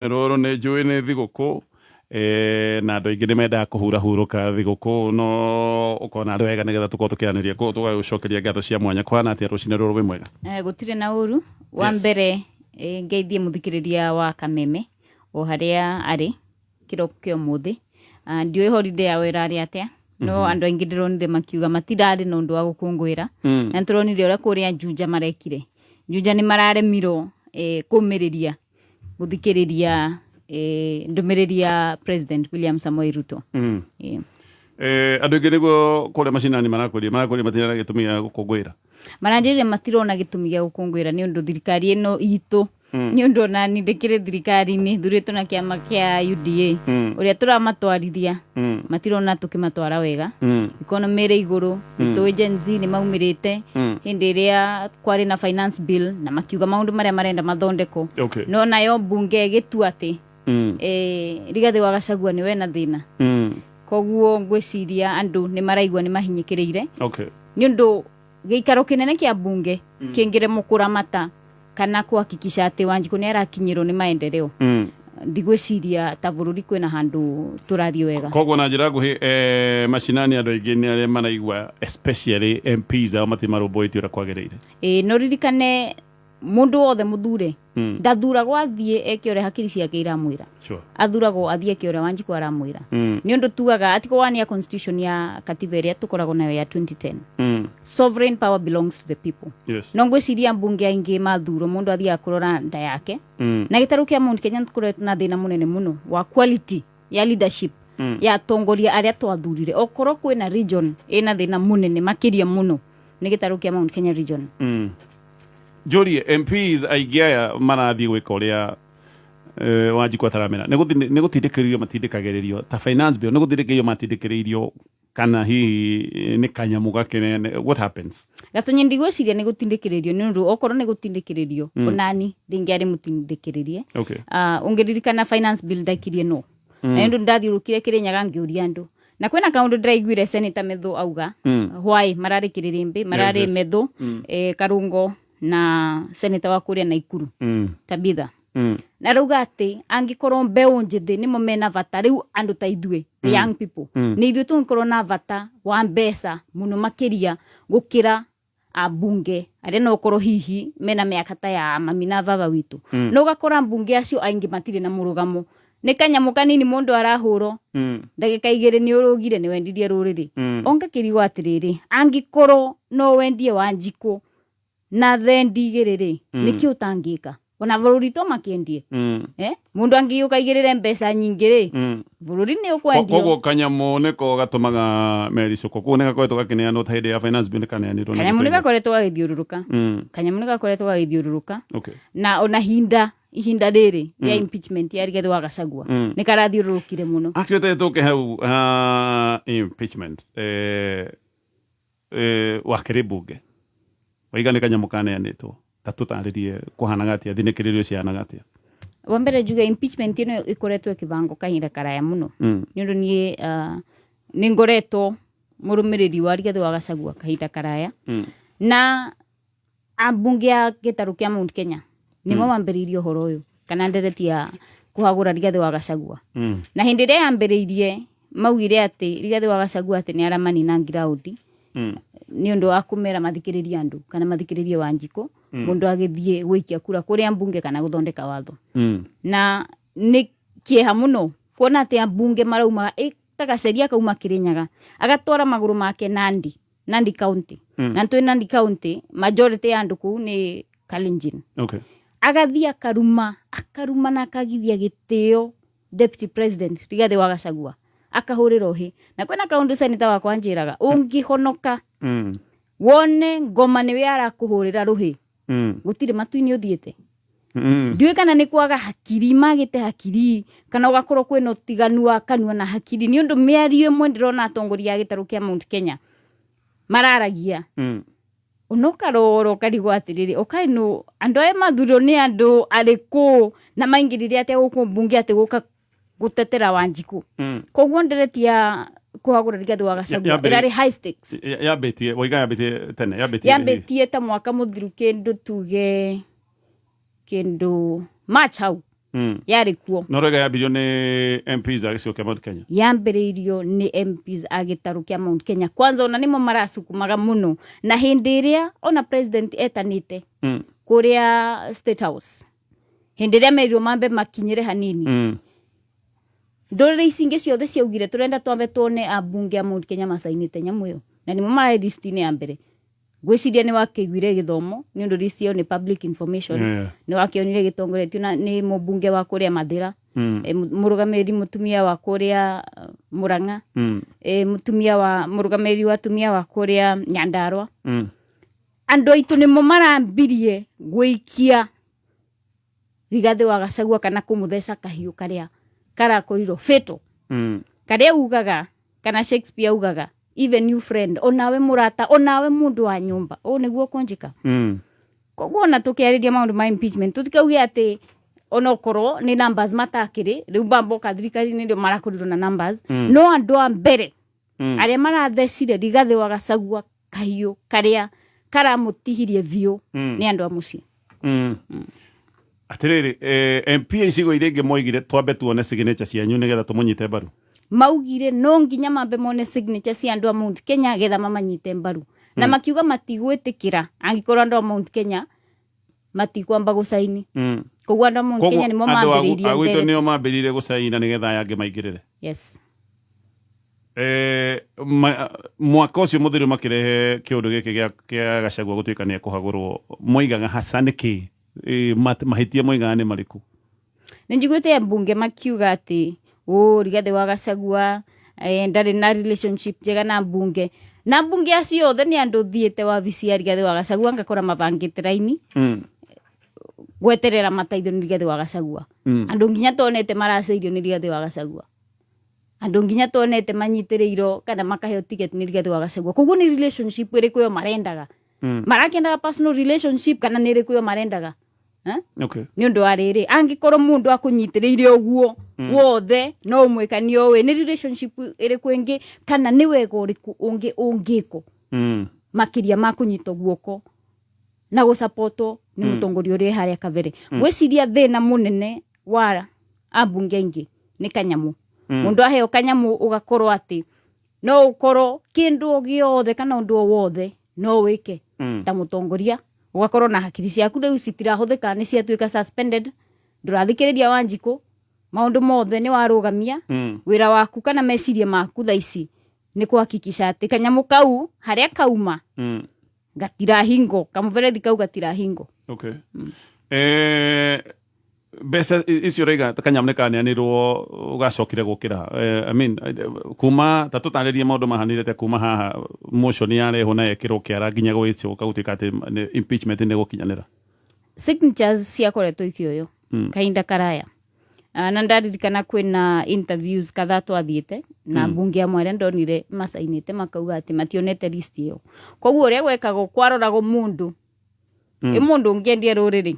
Rũrũ nĩ njũĩ nĩ thigũkũ na andũ aingĩ nĩ mendaga kũhurahurũka thigũkũ no ũkona arĩ wega nĩgetha tũkorwo tũkĩaranĩria koguo tũgagũcokeria ngatho cia mwanya. Kũhana atĩa rũcinĩ rũrũ wĩ mwega? Gũtirĩ na ũru. Wa mbere ngeithie mũthikĩrĩria wa Kameme o harĩa arĩ kĩroko kĩa ũmũthĩ. Ndiũĩ holiday yao ĩrarĩ atĩa no andũ aingĩ ndĩronire makiuga matirarĩ na ũndũ wa gũkũngũĩra na nĩtũronire ũrĩa kũrĩa Juja marekire. Juja nĩ mararemirwo kũmĩrĩria Gũthikĩrĩria ndũmĩrĩri ya President William Samoei Ruto. Andũ aingĩ nĩguo kũrĩa macinani marakwĩria marakwĩria matirĩ na gĩtũmi gĩa gũkũngũĩra. Maranjĩrire matirona gĩtũmi gĩa gũkũngũĩra nĩ ũndũ thirikari ĩno itũ nĩ ũndũ onani ndĩkĩrĩ thirikari-inĩ thurĩtwo na kĩama kĩa UDA ũrĩa tũramatwarithia matirona tũkĩmatwara wega. Economy ĩrĩ igũrũ, nĩtũĩ Gen Z nĩ maumĩrĩte hĩndĩ ĩrĩa kwarĩ na finance bill na makiuga maũndũ marĩa marenda mathondekwo. No nayo mbunge ĩgĩtua atĩ Rigathĩ wa Gachagua nĩwe na thĩna. Koguo ngwĩciria andũ nĩ maraigua nĩ mahinyĩkĩrĩire. Nĩ ũndũ gĩikaro kĩnene kĩa mbunge kĩngĩremwo kũramata kana kũhakikisha atĩ Wanjikũ nĩ arakinyĩrwo nĩ maendeleo, ndigwĩciria ta bũrũri kwĩna handũ tũrathiĩ wega. Koguo na njĩra nguhĩ macinani andũ aingĩ nĩ arĩa maraigua especially MPs ao matimarũmbũĩtie ũrĩa kwagĩrĩire. Ĩĩ no ririkane Mũndũ wothe mũthure ndathuragwo athiĩ eke ũrĩa hakiri ciake iramwĩra. Athuragwo athiĩ eke ũrĩa Wanjikũ aramwĩra. Nĩ ũndũ tugaga article 1 ya constitution ya katiba ĩrĩa tũkoragwo nayo ya 2010. Sovereign power belongs to the people. No ngwĩciria mbunge aingĩ mathurwo mũndũ athiaga kũrora nda yake. Na gĩtarũ kĩa Mount Kenya nĩtũkoretwo na thĩna mũnene mũno wa quality ya leadership ya atongoria arĩa twathurire. Okorwo kwĩna region ĩna thĩna mũnene makĩria mũno nĩ gĩtarũ kĩa Mount Kenya region. Njũrie MPs aingĩ aya marathiĩ gwĩka ũrĩa Wanjikũ ataramera nĩ gũtindĩkĩrĩrio matindĩkagĩrĩrio ta finance bill nĩ gũtindĩkĩrĩrio matindĩkĩrĩirio kana hihi nĩ kanyamũ gakĩnene, what happens? Gatonye ndigwĩciria nĩ gũtindĩkĩrĩrio nĩ ũndũ okorwo nĩ gũtindĩkĩrĩrio onani ndingĩarĩ mũtindĩkĩrĩrie. Ũngĩririkana finance bill ndaikirie no na nĩ ũndũ ndathiũrũkire Kĩrĩnyaga ngĩũria andũ na kwĩna kaũndũ ndĩraiguire Senator Methu auga why mararĩ Kĩrĩrĩmbĩ mararĩ Methu Karũngo na senator wa kũrĩa Naikuru Tabitha na rauga atĩ angĩkorwo mbeũ njĩthĩ nĩmo mena bata rĩu andũ ta ithuĩ the young people nĩ ithuĩ tũngĩkorwo na bata wa mbeca mũno makĩria gũkĩra ambunge arĩa no ũkorwo hihi mena mĩaka ta ya mami na baba witũ. No ũgakora ambunge acio aingĩ matirĩ na mũrũgamo nĩ kanyamũ kanini mũndũ arahũrwo ndagĩka igĩrĩ nĩ ũrũgire nĩ wendirie rũrĩrĩ. Ongakĩrigwo atĩrĩrĩ, angĩkorwo no wendie Wanjikũ na thendi igĩrĩ rĩ, nĩkĩ ũtangĩka ona bũrũri to makĩendie? Mũndũ angĩgĩũka aigĩrĩre mbeca nyingĩ rĩ, bũrũri nĩ ũkwendio. Koguo kanyamũ nĩko gatũmaga mericũkwo, koguo nĩ gakoretwo gakĩneanwo ta hĩndĩ ya finance bill nĩ kaneanirwo na Kanyamũ nĩ gĩtũmi. gakoretwo gagĩthiũrũrũka. Kanyamũ nĩ gakoretwo gagĩthiũrũrũka. Na ona hinda ihinda rĩrĩ rĩa impeachment ya Rigathĩ wa Gachagua nĩ karathiũrũrũkire mũno. Actually tũke hau impeachment wakĩrĩ mbunge waiga nĩ kanyamũ kaneanĩtwo ta tũtarĩrie kũhanaga atĩa thinĩkĩrĩrio cihanaga atĩa. Wa mbere njuge impeachment ĩno ĩkoretwo ĩkĩbangwo kahinda karaya mũno nĩ ũndũ niĩ nĩ ngoretwo mũrũmĩrĩri wa Rigathĩ wa Gachagua kahinda karaya na ambunge a gĩtarũ kĩa Mount Kenya nĩmo mambĩrĩirie ũhoro ũyũ kana ndereti ya kũhagũra Rigathĩ wa Gachagua. Na hĩndĩ ĩrĩa yambĩrĩirie maugire atĩ Rigathĩ wa Gachagua atĩ nĩ aramanina ngiraũndi nĩ ũndũ wa kũmera mathikĩrĩrie andũ kana mathikĩrĩrie Wanjikũ mũndũ agĩthiĩ gũikia kura kũrĩa mbunge kana gũthondeka watho. Na nĩ kĩeha mũno kuona atĩ ambunge marauma ta Gaceria akauma Kĩrĩnyaga agatwara magũrũ make Nandi, Nandi County. Na nĩtũĩ Nandi County majority ya andũ kũu nĩ Kalenjin. Agathiĩ akaruma, akaruma na akagithia gĩtĩo Deputy President Rigathĩ wa Gachagua akahũrĩra ũhĩ. Na kwĩna kaũndũ senator wakwa anjĩraga, ũngĩhonoka wone ngoma nĩwe arakũhũrĩra rũhĩ, gũtirĩ matu-inĩ ũthiĩte. Ndiũĩ kana nĩ kwaga hakiri magĩte hakiri kana ũgakorwo kwĩna ũtiganu wa kanua na hakiri nĩ ũndũ mĩario ĩmwe ndĩrona atongoria a gĩtarũ kĩa Mount Kenya mararagia ona ũkarora ũkarigwo atĩrĩrĩ ũkaĩ nũ andũ aya mathurirwo nĩ andũ arĩkũ na maingĩrire atĩa gũkũ mbunge atĩ gũka gũtetera Wanjikũ. Koguo ndereti ya kũhagũra Rigathĩ wa Gachagua ĩrarĩ high stakes. Yambĩtie waiga yambĩtie tene yambĩtie yambĩtie ta mwaka mũthiru kĩndũ tuge kĩndũ March hau. Yarĩ kuo. No rega yambirio nĩ MPs a gĩcigo kĩa Mount Kenya. Yambĩrĩirio nĩ MPs a gĩtarũ kĩa Mount Kenya. Kwanza ona nĩmo maracukumaga mũno, na hĩndĩ ĩrĩa ona president etanĩte kũrĩa State House, hĩndĩ ĩrĩa merirwo mambe makinyĩre hanini, ndũrĩrĩ ici ingĩ ciothe ciaugire tũrenda twambe tuone ambunge a Mount Kenya macainĩte nyamũ ĩyo, na nĩmo mararĩ list-inĩ ya mbere. Ngwĩciria nĩ wakĩiguire gĩthomo nĩ ũndũ list ĩyo nĩ public information. Nĩ wakĩonire gĩtongoretio na nĩ mũmbunge wa kũrĩa Mathĩra, mũrũgamĩrĩri mũtumia wa kũrĩa Murang'a, mũtumia wa mũrũgamĩrĩri wa atumia wa kũrĩa Nyandarua. Andũ aitũ nĩmo marambirie gũikia Rigathĩ wa Gachagua kana kũmũtheca kahiũ karĩa karakorirwo fatal, karĩa ugaga kana Shakespeare ugaga, "Even you friend," onawe mũrata, onawe mũndũ wa nyũmba, ũũ nĩguo kũnjĩka. Koguo ona tũkĩarĩria maũndũ ma impeachment, tũtikauge atĩ onokorwo nĩ numbers matakĩrĩ rĩu bamboka thirikari-inĩ nĩrĩo marakorirwo na numbers, no andũ a mbere arĩa marathecire Rigathĩ wa Gachagua kahiũ karĩa karamũtihirie biũ nĩ andũ a mũciĩ. Atirĩrĩ, MP a icigo iria ingĩ moigire twambe tuone signature cianyu nĩgetha tũmũnyite mbaru. Maugire no nginya mambe mone signature cia andũ a Mount Kenya getha mamanyite mbaru, na makiuga matigwĩtĩkĩra angĩkorwo andũ a Mount Kenya matikwamba gũcaini. Koguo andũ a Mount Koguo Kenya nĩmo andũ mambĩrĩirie a gwitũ ndereti. Nĩo mambĩrĩirie gũcaina nĩgetha aya angĩ maingĩrĩre. Yes. Mwaka ũcio mũthiru makĩrehe kĩũndũ gĩkĩ kĩa Gachagua gũtuĩka nĩ ekũhagũrwo, moigaga haca nĩkĩ? Mahĩtia moigaga nĩ marĩkũ? Nĩ njiguĩte ambunge makiuga atĩ ũ Rigathĩ wa Gachagua ndarĩ na relationship njega na mbunge, na mbunge acio othe nĩ andũ thiĩte wabici ya Rigathĩ wa Gachagua ngakora mabangĩte raini gweterera mateithio nĩ Rigathĩ wa Gachagua. Andũ nginya tonete maraceirio nĩ Rigathĩ wa Gachagua, andũ nginya tonete manyitĩrĩirwo kana makaheo ticket nĩ Rigathĩ wa Gachagua. Koguo nĩ relationship ĩrĩkũ ĩyo marendaga? Marakendaga personal relationship kana nĩ ĩrĩkũ ĩyo marendaga? Eh? Okay. Nĩ ũndũ wa rĩrĩ, angĩkorwo mũndũ akũnyitĩrĩire ũguo wothe no ũmwĩka nĩ ũĩ nĩ relationship ĩrĩkũ ĩngĩ kana nĩ wega ũrĩkũ ũngĩ ũngĩkwo makĩria ma kũnyitwo guoko na gũcapotwo nĩ mũtongoria ũrĩa harĩa kabere. Ngwĩciria thĩna mũnene wa ambunge aingĩ nĩ kanyamũ. Mũndũ aheo kanyamũ ũgakorwo atĩ no ũkorwo kĩndũ o gĩothe kana ũndũ o wothe no wĩke ta mũtongoria, ũgakorwo na hakiri ciaku rĩu citirahũthĩka, nĩ ciatuĩka suspended, ndũrathikĩrĩria Wanjikũ, maũndũ mothe nĩ warũgamia. Wĩra waku kana meciria maku thaa ici nĩ kuhakikisha atĩ kanyamũ kau harĩa kauma gatirahingo, kamũberethi kau gatirahingo. Okay. Mbeca icio raiga kanyamũ nĩ kaneanĩrwo ũgacokire gũkĩra, I mean, kuma ta tũtarĩrie maũndũ mahanire kuma haha motion yarehwo na yekĩrwo kĩara nginya gũgĩcoka gũtuĩka atĩ impeachment nĩ gũkinyanĩra. Signatures ciakoretwo ikĩoywo kahinda karaya. Na ndaririkana kwĩna interviews kadhaa twathiĩte na mbunge amwe arĩa ndonire macainĩte makauga atĩ mationete list ĩyo. Koguo ũrĩa gwekagwo, kwaroragwo mũndũ ĩ mũndũ ũngĩendia rũrĩrĩ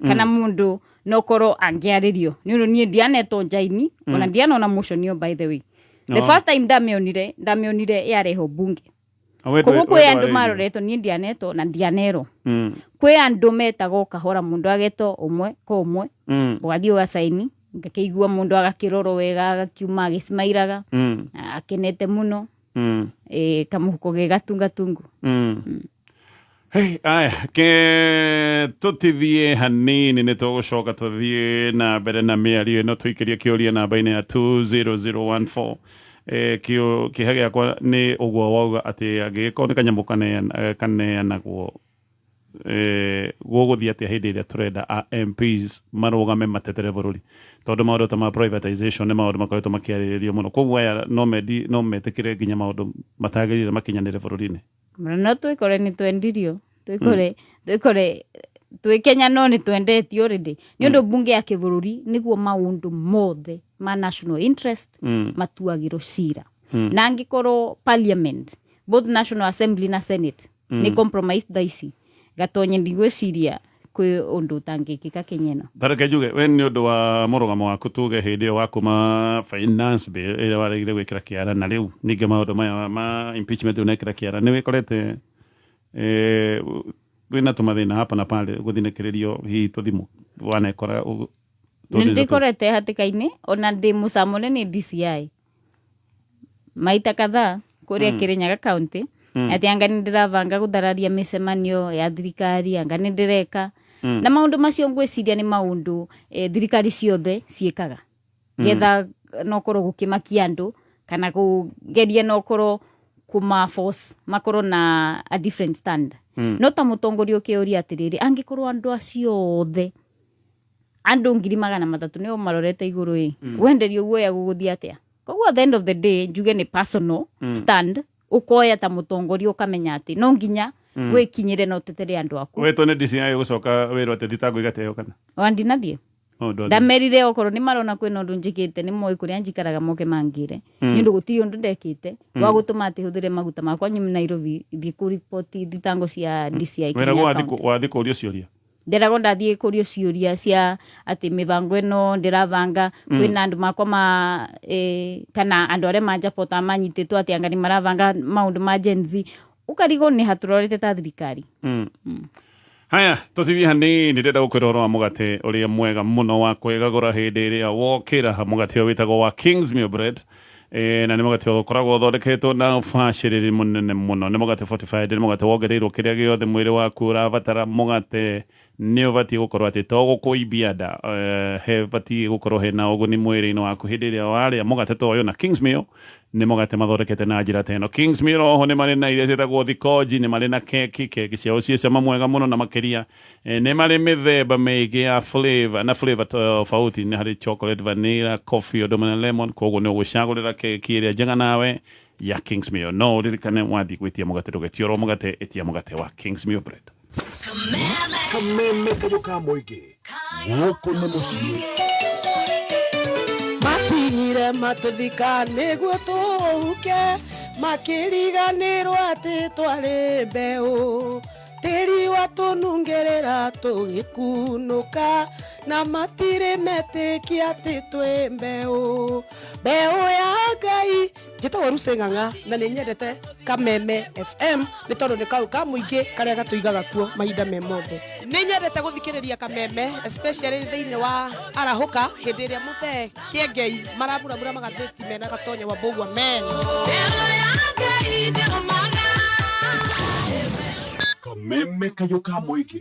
kana mũndũ nokorwo angĩarĩrio, nĩ ũndũ niĩ ndianetwo njaini ona ndianona motion ĩyo. By the way, the first time ndamĩonire, ndamĩonire yarehwo bunge. Ah, we Koguo we kwĩ andũ ndwarĩirio. maroretwo, niĩ ndianetwo na ndianerwo. Kwĩ andũ metagwo kahora, mũndũ agetwo ũmwe kwa ũmwe, ũgathiĩ ũgacaini, ngakĩigua mũndũ agakĩrorwo wega, agakiuma agĩcimairaga akenete mũno, kamũhuko ge gatungatungu. Hey, aya ke tũtithie hanini, nĩ tũgũcoka tũthiĩ na mbere na mĩario ĩno, tũikĩrie kĩũria namba-inĩ ya 20014. Kĩo kĩha gĩakwa nĩ ũguo wauga atĩ angĩgĩkorwo nĩ kanyamũ kaneanagwo, gũgũthiĩ atĩa hĩndĩ ĩrĩa tũrenda a MPs marũgame matetere bũrũri, tondũ maũndũ ta ma privatization nĩ maũndũ makoretwo makĩarĩrĩrio mũno, koguo aya no mendi no metĩkĩre nginya maũndũ matagĩrĩire makinyanĩre bũrũri-inĩ. No twĩkore nĩ twendirio, twĩkore twĩ Kenya no nĩ twendetio already, nĩ ũndũ bunge ya kĩbũrũri nĩguo maũndũ mothe ma national interest matuagĩrwo cira, na angĩkorwo parliament, both National Assembly na Senate, nĩ compromise thaa ici gatonye, ndigwĩciria kwĩ ũndũ ũtangĩkĩka Kenya ĩno. Tareke njuge we nĩ ũndũ wa mũrũgamo waku, tuge hĩndĩ ĩyo wa kuma finance bill ĩrĩa waregire gwĩkĩra kĩara, na rĩu ningĩ maũndũ maya ma impeachment ũnekĩra kĩara, nĩ wĩkorete wĩna tũmathĩna hapa na pale, gũthinĩkĩrĩrio hihi tũthimũ wanekora Nĩ ndĩkorete hatĩka-inĩ ona ndĩ mũcamũre nĩ DCI maita kadhaa kũrĩa Kirinyaga county, atĩ anga nĩ ndĩrabanga gũthararia mĩcemanio ya thirikari, anga nĩ ndĩreka na maũndũ macio. Ngwĩciria nĩ maũndũ thirikari ciothe ciĩkaga getha nokorwo gũkĩmakia andũ kana kũgeria nokorwo kũma force makorwo na a different stand. No ta mũtongoria ũkĩũria atĩrĩrĩ, angĩkorwo andũ acio othe, andũ 300,000 nĩo marorete igũrũ ĩ, wenderio guoya, gũgũthiĩ atĩa? Koguo at the end of the day njuge nĩ personal stand ũkoya ta mũtongoria, ũkamenya atĩ no nginya wĩkinyĩre na ũtetere andũ aku. Wetwo nĩ DCI gũcoka wĩrwo atĩ thitango igateo kana? Wandinathiĩ. Oh, ndwathiĩ. Ndamerire okorwo nĩ marona kwĩna ũndũ njĩkĩte, nĩ moĩ kũrĩa njikaraga, moke mangĩre, nĩ ũndũ gũtirĩ ũndũ ndekĩte wa gũtũma atĩ hũthĩre maguta makwa nyume Nairobi thiĩ kũriboti thitango cia DCI Wĩragwo Kenya wathiĩ County. Wathiĩ kũũrio ciũria. Nderagwo ndathiĩ kũrio ciũria cia atĩ mĩbango ĩno ndĩrabanga, kwĩna andũ makwa ma kana andũ arĩa manjabotaga manyitĩtwo, atĩ anga nĩ marabanga maũndũ ma Gen Z. Ũkarigwo nĩ hatũrorete ta thirikari. Haya, tũtithie hanini. Ndĩrenda gũkwĩra ũhoro wa mũgate ũrĩa mwega mũno wa kwĩgagũra hĩndĩ ĩrĩa wokĩra. Mũgate ũyũ wĩtagwo wa Kingsmill Bread. Na nĩ mũgate ũkoragwo ũthondeketwo na ũbacĩrĩri mũnene mũno. Nĩ mũgate fortified, nĩ mũgate wongereirwo kĩrĩa gĩothe mwĩrĩ waku ũrabatara. Mũgate nĩ ũbatiĩ gũkorwo atĩ to gũkũimbia nda, he batiĩ gũkorwo hena ũguni mwĩrĩ-inĩ waku hĩndĩ ĩrĩa warĩa mũgate ta ũyũ. Na Kingsmill nĩ mũgate mathondekete na njĩra ta ĩno. Kingsmill oho nĩ marĩ na iria ciĩtagwo thikonji, nĩ marĩ na keki, keki ciao ciĩ cama mwega mũno, na makĩria nĩ marĩ mĩthemba mĩingĩ ya flavor na flavor tofauti. Nĩ harĩ chocolate, vanilla, coffee, ũndũ ũmwe na lemon. Koguo nĩ ũgũcagũrĩra keki ĩrĩa njega nawe ya Kingsmill. No ũririkane, wathiĩ gwĩtia mũgate, ndũgetie oro mũgate, ĩtia mũgate wa Kingsmill Bread. Kameme kayũ ka mũingĩ, gũkũ nĩ mũciĩ. Makinyire matũthika nĩguo tũhuke, makĩriganĩrwo atĩ twarĩ mbeũ. Tĩri watũnungĩrĩra tũgĩkunũka, na matirĩ metĩkia atĩ twĩ mbeũ, mbeũ ya Ngai. Njĩtagwo Lucy Ng'ang'a na nĩ nyendete Kameme FM nĩ tondũ nĩ kau ka mũingĩ karĩa gatũigaga kuo mahinda me mothe. Nĩ nyendete gũthikĩrĩria Kameme, especially thĩinĩ wa arahũka, hĩndĩ ĩrĩa mũtee kĩengei maramuramura magathĩti mena Gatonya wa Mbũgua men. Kameme kayũ ka mũingĩ,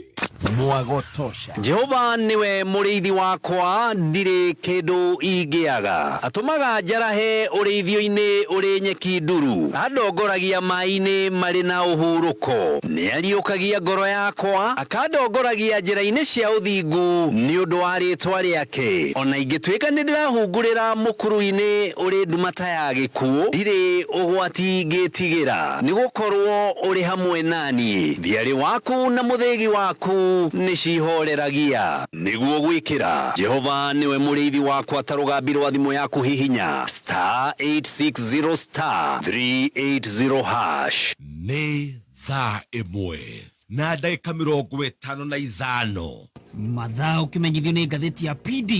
mwago tosha. Jehova niwe mũrĩithi wakwa, ndirĩ kĩndũ ingĩaga. Atũmaga njarahe ũrĩithio-inĩ ũrĩ nyeki nduru, andongoragia maĩ-inĩ marĩ na ũhurũko. Nĩ ariũkagia ngoro yakwa, akandongoragia njĩra-inĩ cia ũthingu nĩ ũndũ wa rĩĩtwa rĩake. Ona ingĩtuĩka nĩ ndĩrahungurĩra mũkuru-inĩ ũrĩ nduma ta ya gĩkuũ, ndirĩ ũgwati ingĩtigĩra, nĩ gũkorwo ũrĩ hamwe naniĩ. Thiarĩ waku na mũthĩgi waku nĩ cihoreragia. Nĩguo gwĩkĩra Jehova nĩwe mũrĩithi wakwa ta rũgambi rwa thimũ yaku, hihinya *860*380#. Nĩ thaa 1:55. Mathaa ũkĩmenyithio nĩ ngathĩti ya PD,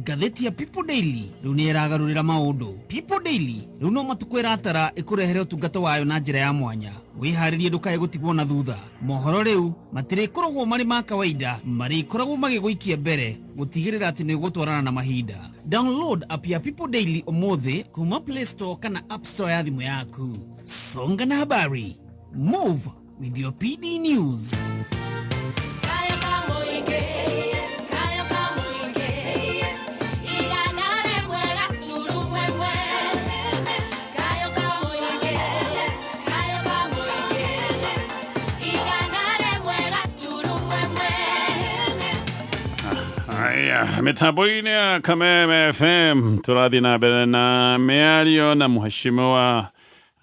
ngathĩti ya People Daily rĩu nĩ ĩragarũrĩra maũndũ. People Daily rĩu no matukũ ĩratara ĩkũrehere ũtungata wayo na njĩra ya mwanya. Wĩharĩrie ndũkae gũtigwo na thutha. Mohoro rĩu matirĩkoragwo marĩ ma kawaida, marĩkoragwo magĩgũikia mbere gũtigĩrĩra atĩ nĩ ũgũtwarana na mahinda. Download app ya People Daily ũmũthĩ kuma Play Store kana App Store ya thimũ yaku. Songa na habari, move with your PD News. Kayo kamũingĩ, kayo kamũingĩ, 101.1. Kayo kamũingĩ, kayo kamũingĩ, 101.1. Haya, mitambo-inĩ ya Kameme FM tũrathiĩ na mbere na mĩario na mheshimiwa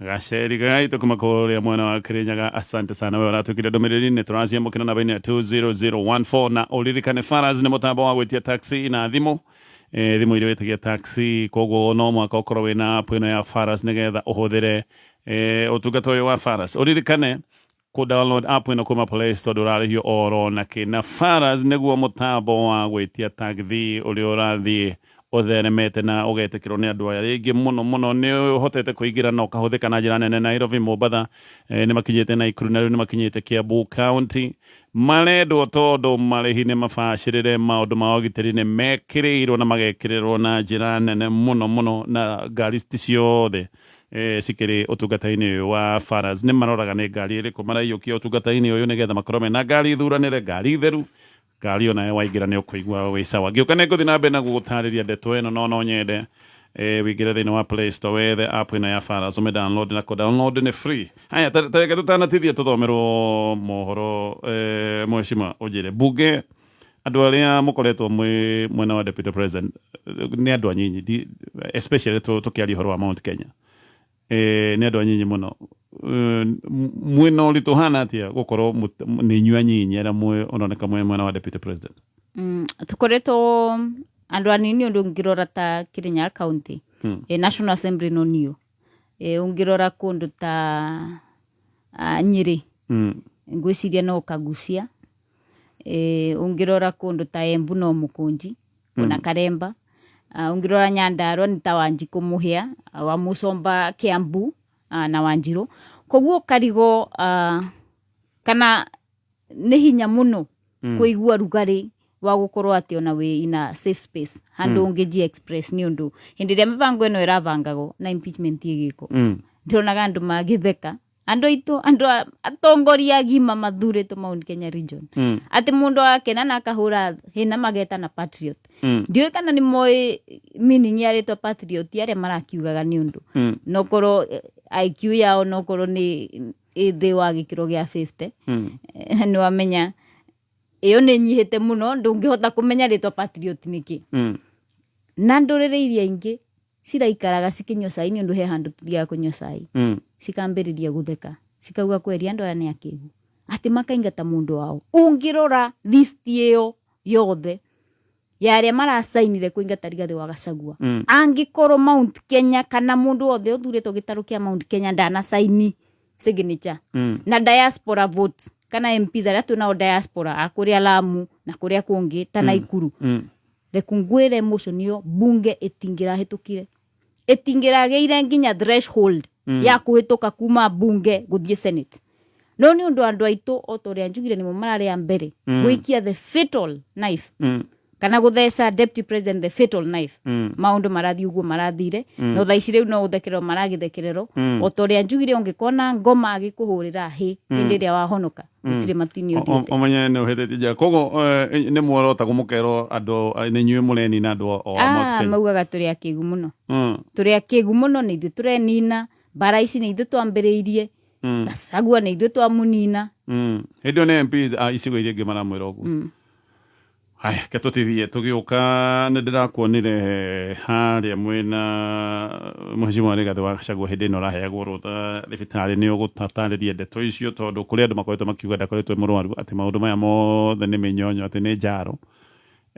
Gaceri gaitũ kuma kũrĩa mwena wa Kirinyaga. Asante sana we ũratwĩkire ndũmĩrĩri, nĩ tũraciamũkĩra namba-inĩ ya 20014. Na ũririkane Faras nĩ mũtambo wa gwĩtia taxi na thimũ, thimũ iria wĩtagia taxi. Koguo no mũhaka ũkorwo wĩna app ĩno ya Faras nĩgetha ũhũthĩre ũtungata ũyũ wa Faras. Ũririkane kũ download app ĩno kuma Play Store, ndũrarĩhio oro na kĩ. Na Faras nĩguo mũtambo wa gwĩtia taxi ũrĩa ũrathiĩ. Ũtheremete na ũgetĩkĩrwo nĩ andũ aya rĩngĩ mũno mũno. Nĩ ũhotete kũingĩra na ũkahũthĩka na njĩra nene Nairobi, Mombatha, nĩ makinyĩte Nakuru na rĩu nĩ makinyĩte Kiambu County. Marendwo tondũ marĩhi nĩ mabacĩrĩre, maũndũ ma ũgitĩri nĩ mekĩrĩirwo na magekĩrĩrwo na njĩra nene mũno mũno, na ngari ti ciothe cikĩrĩ ũtungata-inĩ ũyũ wa Faras. Nĩ maroraga nĩ ngari ĩrĩkũ maraiyũkia ũtungata-inĩ ũyũ nĩgetha makorwo mena ngari thuranĩre, ngari theru, ngari onawe waingĩra nĩ ũkũigua wĩ sawa. Ngĩũka nĩ ngũthiĩ na mbere na gũgũtarĩria ndeto ĩno, no nyende wĩingĩre thĩinĩ wa Play Store, wethe app ĩno ya Faras, ũmĩ download, na kũ download nĩ free. Haya, ta reke tũtanatithia tũthomerwo mohoro, mheshimiwa, ũnjĩre bunge andũ arĩa mũkoretwo mwĩ mwena wa deputy president nĩ andũ anyinyi, especially tũkĩaria ũhoro wa Mount Kenya, nĩ andũ anyinyi mũno. Mwĩna ũritũ hana atĩa gũkorwo nĩ inyuĩ anyinyi arĩa mwĩ ũroneka mwĩ mwena wa deputy president? Tukoretwo andũ anini ũndũ ũngĩrora ta Kirinyaga County, National Assembly no niyo, ũngĩrora kũndũ ta Nyĩrĩ, ngwĩciria no Kagucia, ũngĩrora kũndũ ta Embu no Mũkũnji ona Karemba, ũngĩrora Nyandarua nĩ ta Wanjikũ Mũhĩa wa Mũcomba Kiambu, na Wanjirũ. Koguo karigo kana nĩ hinya mũno kũigua rugarĩ wa gũkorwo atĩ ona wĩ in a safe space handũ ũngĩ express, nĩ ũndũ hĩndĩ ĩrĩa mĩbango ĩno ĩrabangagwo na impeachment ĩgĩkwo, ndĩronaga andũ magĩtheka, andũ aitũ, andũ atongoria agima mathurĩtwo Mount Kenya region, atĩ mũndũ agakena na akahũra hĩna magetana patriot. Ndiũĩ kana nĩ moĩ meaning ya rĩtwa patriot arĩa marakiugaga, nĩ ũndũ nokorwo IQ yao nokorwo nĩ ĩ thĩ wa gĩkĩro gĩa 50. Nĩ wamenya ĩyo nĩ nyihĩte mũno, ndũngĩhota kũmenya rĩtwa patriot nĩkĩ. Na ndũrĩrĩ iria ingĩ ciraikaraga cikĩnyua cai, nĩ ũndũ he handũ tũthiaga kũnyua cai, cikambĩrĩria gũtheka, cikauga kweri andũ aya nĩ akĩgu atĩ makaingata mũndũ wao. Ũngĩrora list ĩyo yothe ya arĩa maracainire kũingata Rigathĩ wa Gachagua, angĩkorwo Mount Kenya kana mũndũ wothe ũthurĩtwo gĩtarũ kĩa Mount Kenya ndanacaini signature na diaspora votes kana MPs arĩa twĩnao diaspora a kũrĩa Lamu na kũrĩa kũngĩ ta Naikuru, reku ngwĩre motion ĩyo bunge ĩtingĩrahĩtũkire, ĩtingĩragĩire nginya threshold ya kũhĩtũka kuma bunge gũthiĩ senate. No nĩ ũndũ andũ aitũ, o ta ũrĩa njugire, nĩmo mararĩ a mbere gwĩkia the fatal knife kana gũtheca deputy president the fatal knife, maũndũ marathiĩ ũguo marathire. No thaa ici rĩu no gũthekererwo maragĩthekererwo. O ta ũrĩa njugire, ũngĩkona ngoma agĩkũhũrĩra hĩ hĩndĩ ĩrĩa wahonoka, gũtirĩ matu-inĩ ũthiĩte. Ũmenye nĩ ũhĩtĩtie njĩra. Koguo nĩ muorotagwo mũkerwo andũ nĩ inyuĩ mũrenina andũ o a Mount Kenya. Maugaga tũrĩ akĩgu mũno. Tũrĩ akĩgu mũno, nĩ ithuĩ tũrenina mbara ici, nĩ ithuĩ twambĩrĩirie. Gachagua nĩ ithuĩ twamũnina. Hĩndĩ ĩyo nĩ MPs a icigo iria ingĩ maramwĩra ũguo. Haya, ke tũtithie tũgĩũka nĩ ndĩrakuonire harĩa mwena mheshimiwa Rigathĩ wa Gachagua hĩndĩ ĩno ũraheagwo rũtha thibitarĩ. Nĩ ũgũtatarĩria ndeto icio, tondũ kũrĩ andũ makoretwo makiuga ndakoretwo e mũrwaru, atĩ maũndũ maya mothe nĩ mĩnyonyo, atĩ nĩ njaro.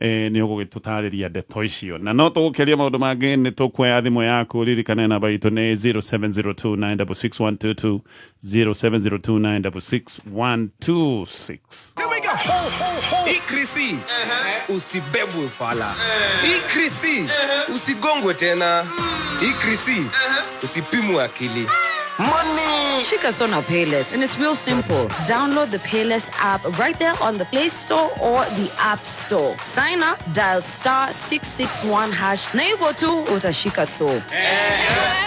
Nĩ ũgũgĩtũtarĩria ndeto icio na no tũgũkĩaria maũndũ mangĩ. Nĩ tũkuoya thimũ yaku. Ririkane namba itũ nĩ 0702966122, 0702966126. Here we go. Ikrisi, usibebwe fala. Ikrisi, usigongwe tena. Ikrisi, usipimwe akili. Money. Shika Sona Payless, and it's real simple. Download the Payless app right there on the Play Store or the App Store. Sign up, dial *661# na hivyo tu utashika so.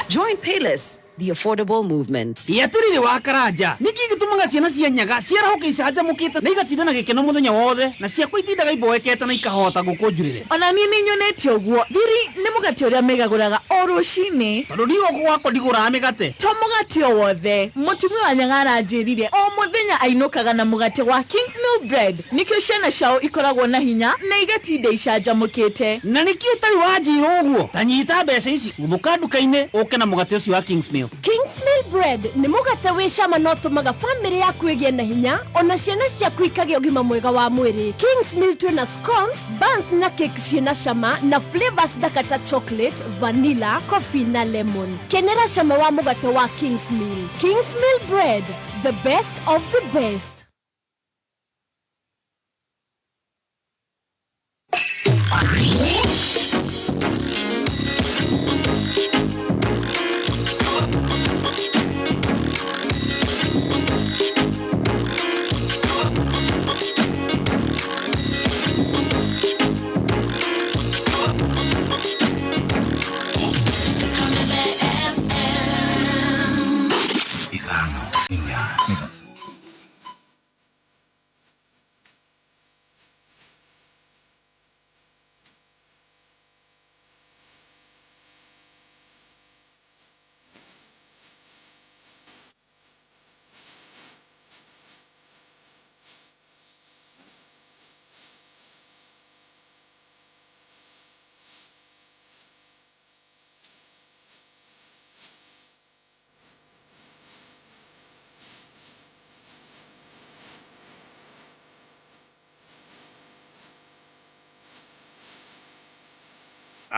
Join Payless, the affordable movement. Atirĩrĩ wa Karanja, nĩkĩ gĩtũmaga ciana cia Nyaga ciarahũka icanjamũkĩte na igatinda na gĩkeno mũthenya wothe, na ciakwa itindaga iboekete na ikahota gũkũ njurĩre? Ona niĩ nĩ nyonete ũguo. Thiri nĩ mũgate ũrĩa megagũraga o rũcinĩ. Tondũ ndigũkũ gwakwa ndigũraga mĩgate. To mũgate o wothe. Mũtumia wa Nyaga aranjĩrire o mũthenya ainũkaga na mũgate wa Kingsmill Bread, nĩkĩo ciana ciao ikoragwo na hinya na igatinda icanjamũkĩte. Na nĩkĩo ũtarĩ wanjĩra ũguo? Ta nyita mbeca ici, gũthũka nduka-inĩ ũke na mũgate ũcio wa Kingsmill. Kingsmill Bread nĩ mũgate wĩ cama na ũtũmaga bamĩrĩ yaku ĩgĩe na hinya, ona ciana ciaku ikagĩa ũgima mwega wa mwĩrĩ. Kingsmill twĩna scones, buns na cake ciĩna cama na flavors thaka ta chocolate, vanilla, coffee na lemon. Kenera cama wa mũgate wa Kingsmill. Kingsmill Bread, the best of the best.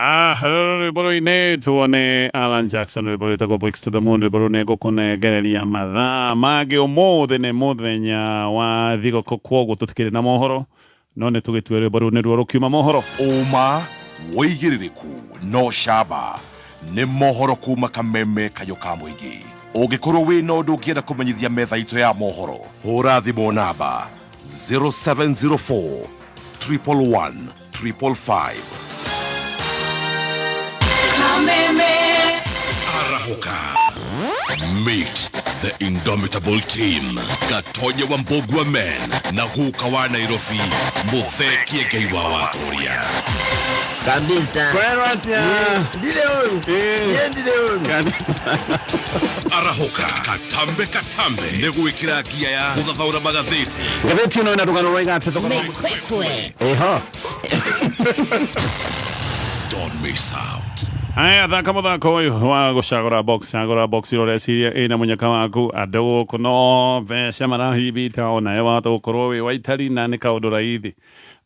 Ah, rwĩmbo rũinĩtwo nĩ Alan Jackson, rwĩmbo rwĩtagwo Boys to the Moon. Rwĩmbo rũu nĩ ngũkũnengereria mathaa mangĩ. Ũmũthĩ nĩ mũthenya wa thigũkũ, kwoguo tũtikĩrĩ na mohoro, no nĩ tũgĩtue rwĩmbo rũu nĩruo rũkiuma mohoro. Ũma, wĩigĩrĩrĩku na ũcamba nĩ mohoro kuma Kameme Kayũ ka Mũingĩ. Ũngĩkorwo wĩna ũndũ ũngĩenda kũmenyithia metha itũ ya mohoro, hũra thimũ namba 0704 111 555. Arahũka. Meet the indomitable team. Gatonye wa Mbogua Men na guka wa Nairobi Muthee Kiengei wa Watoria. Kabisa. Kwero atia? Ndire ũru. Niĩ ndire ũru. Arahũka katambe katambe nĩ gwĩkĩra ngia ya gũthathaũra magathĩti. Ngathĩti ĩno ĩna rũgano rwa igatĩ Mĩkwekwe. Ĩho. Don't miss out. Haya, thaka mũthako ũyũ wa gũcagũra box. Cagũra box ĩrĩa ũreciria ĩna mũnyaka waku. Andũ gũkũ no mbeca marahibita, onawe wahota gũkorwo wĩ waitari na nĩ kaũndũ raithi.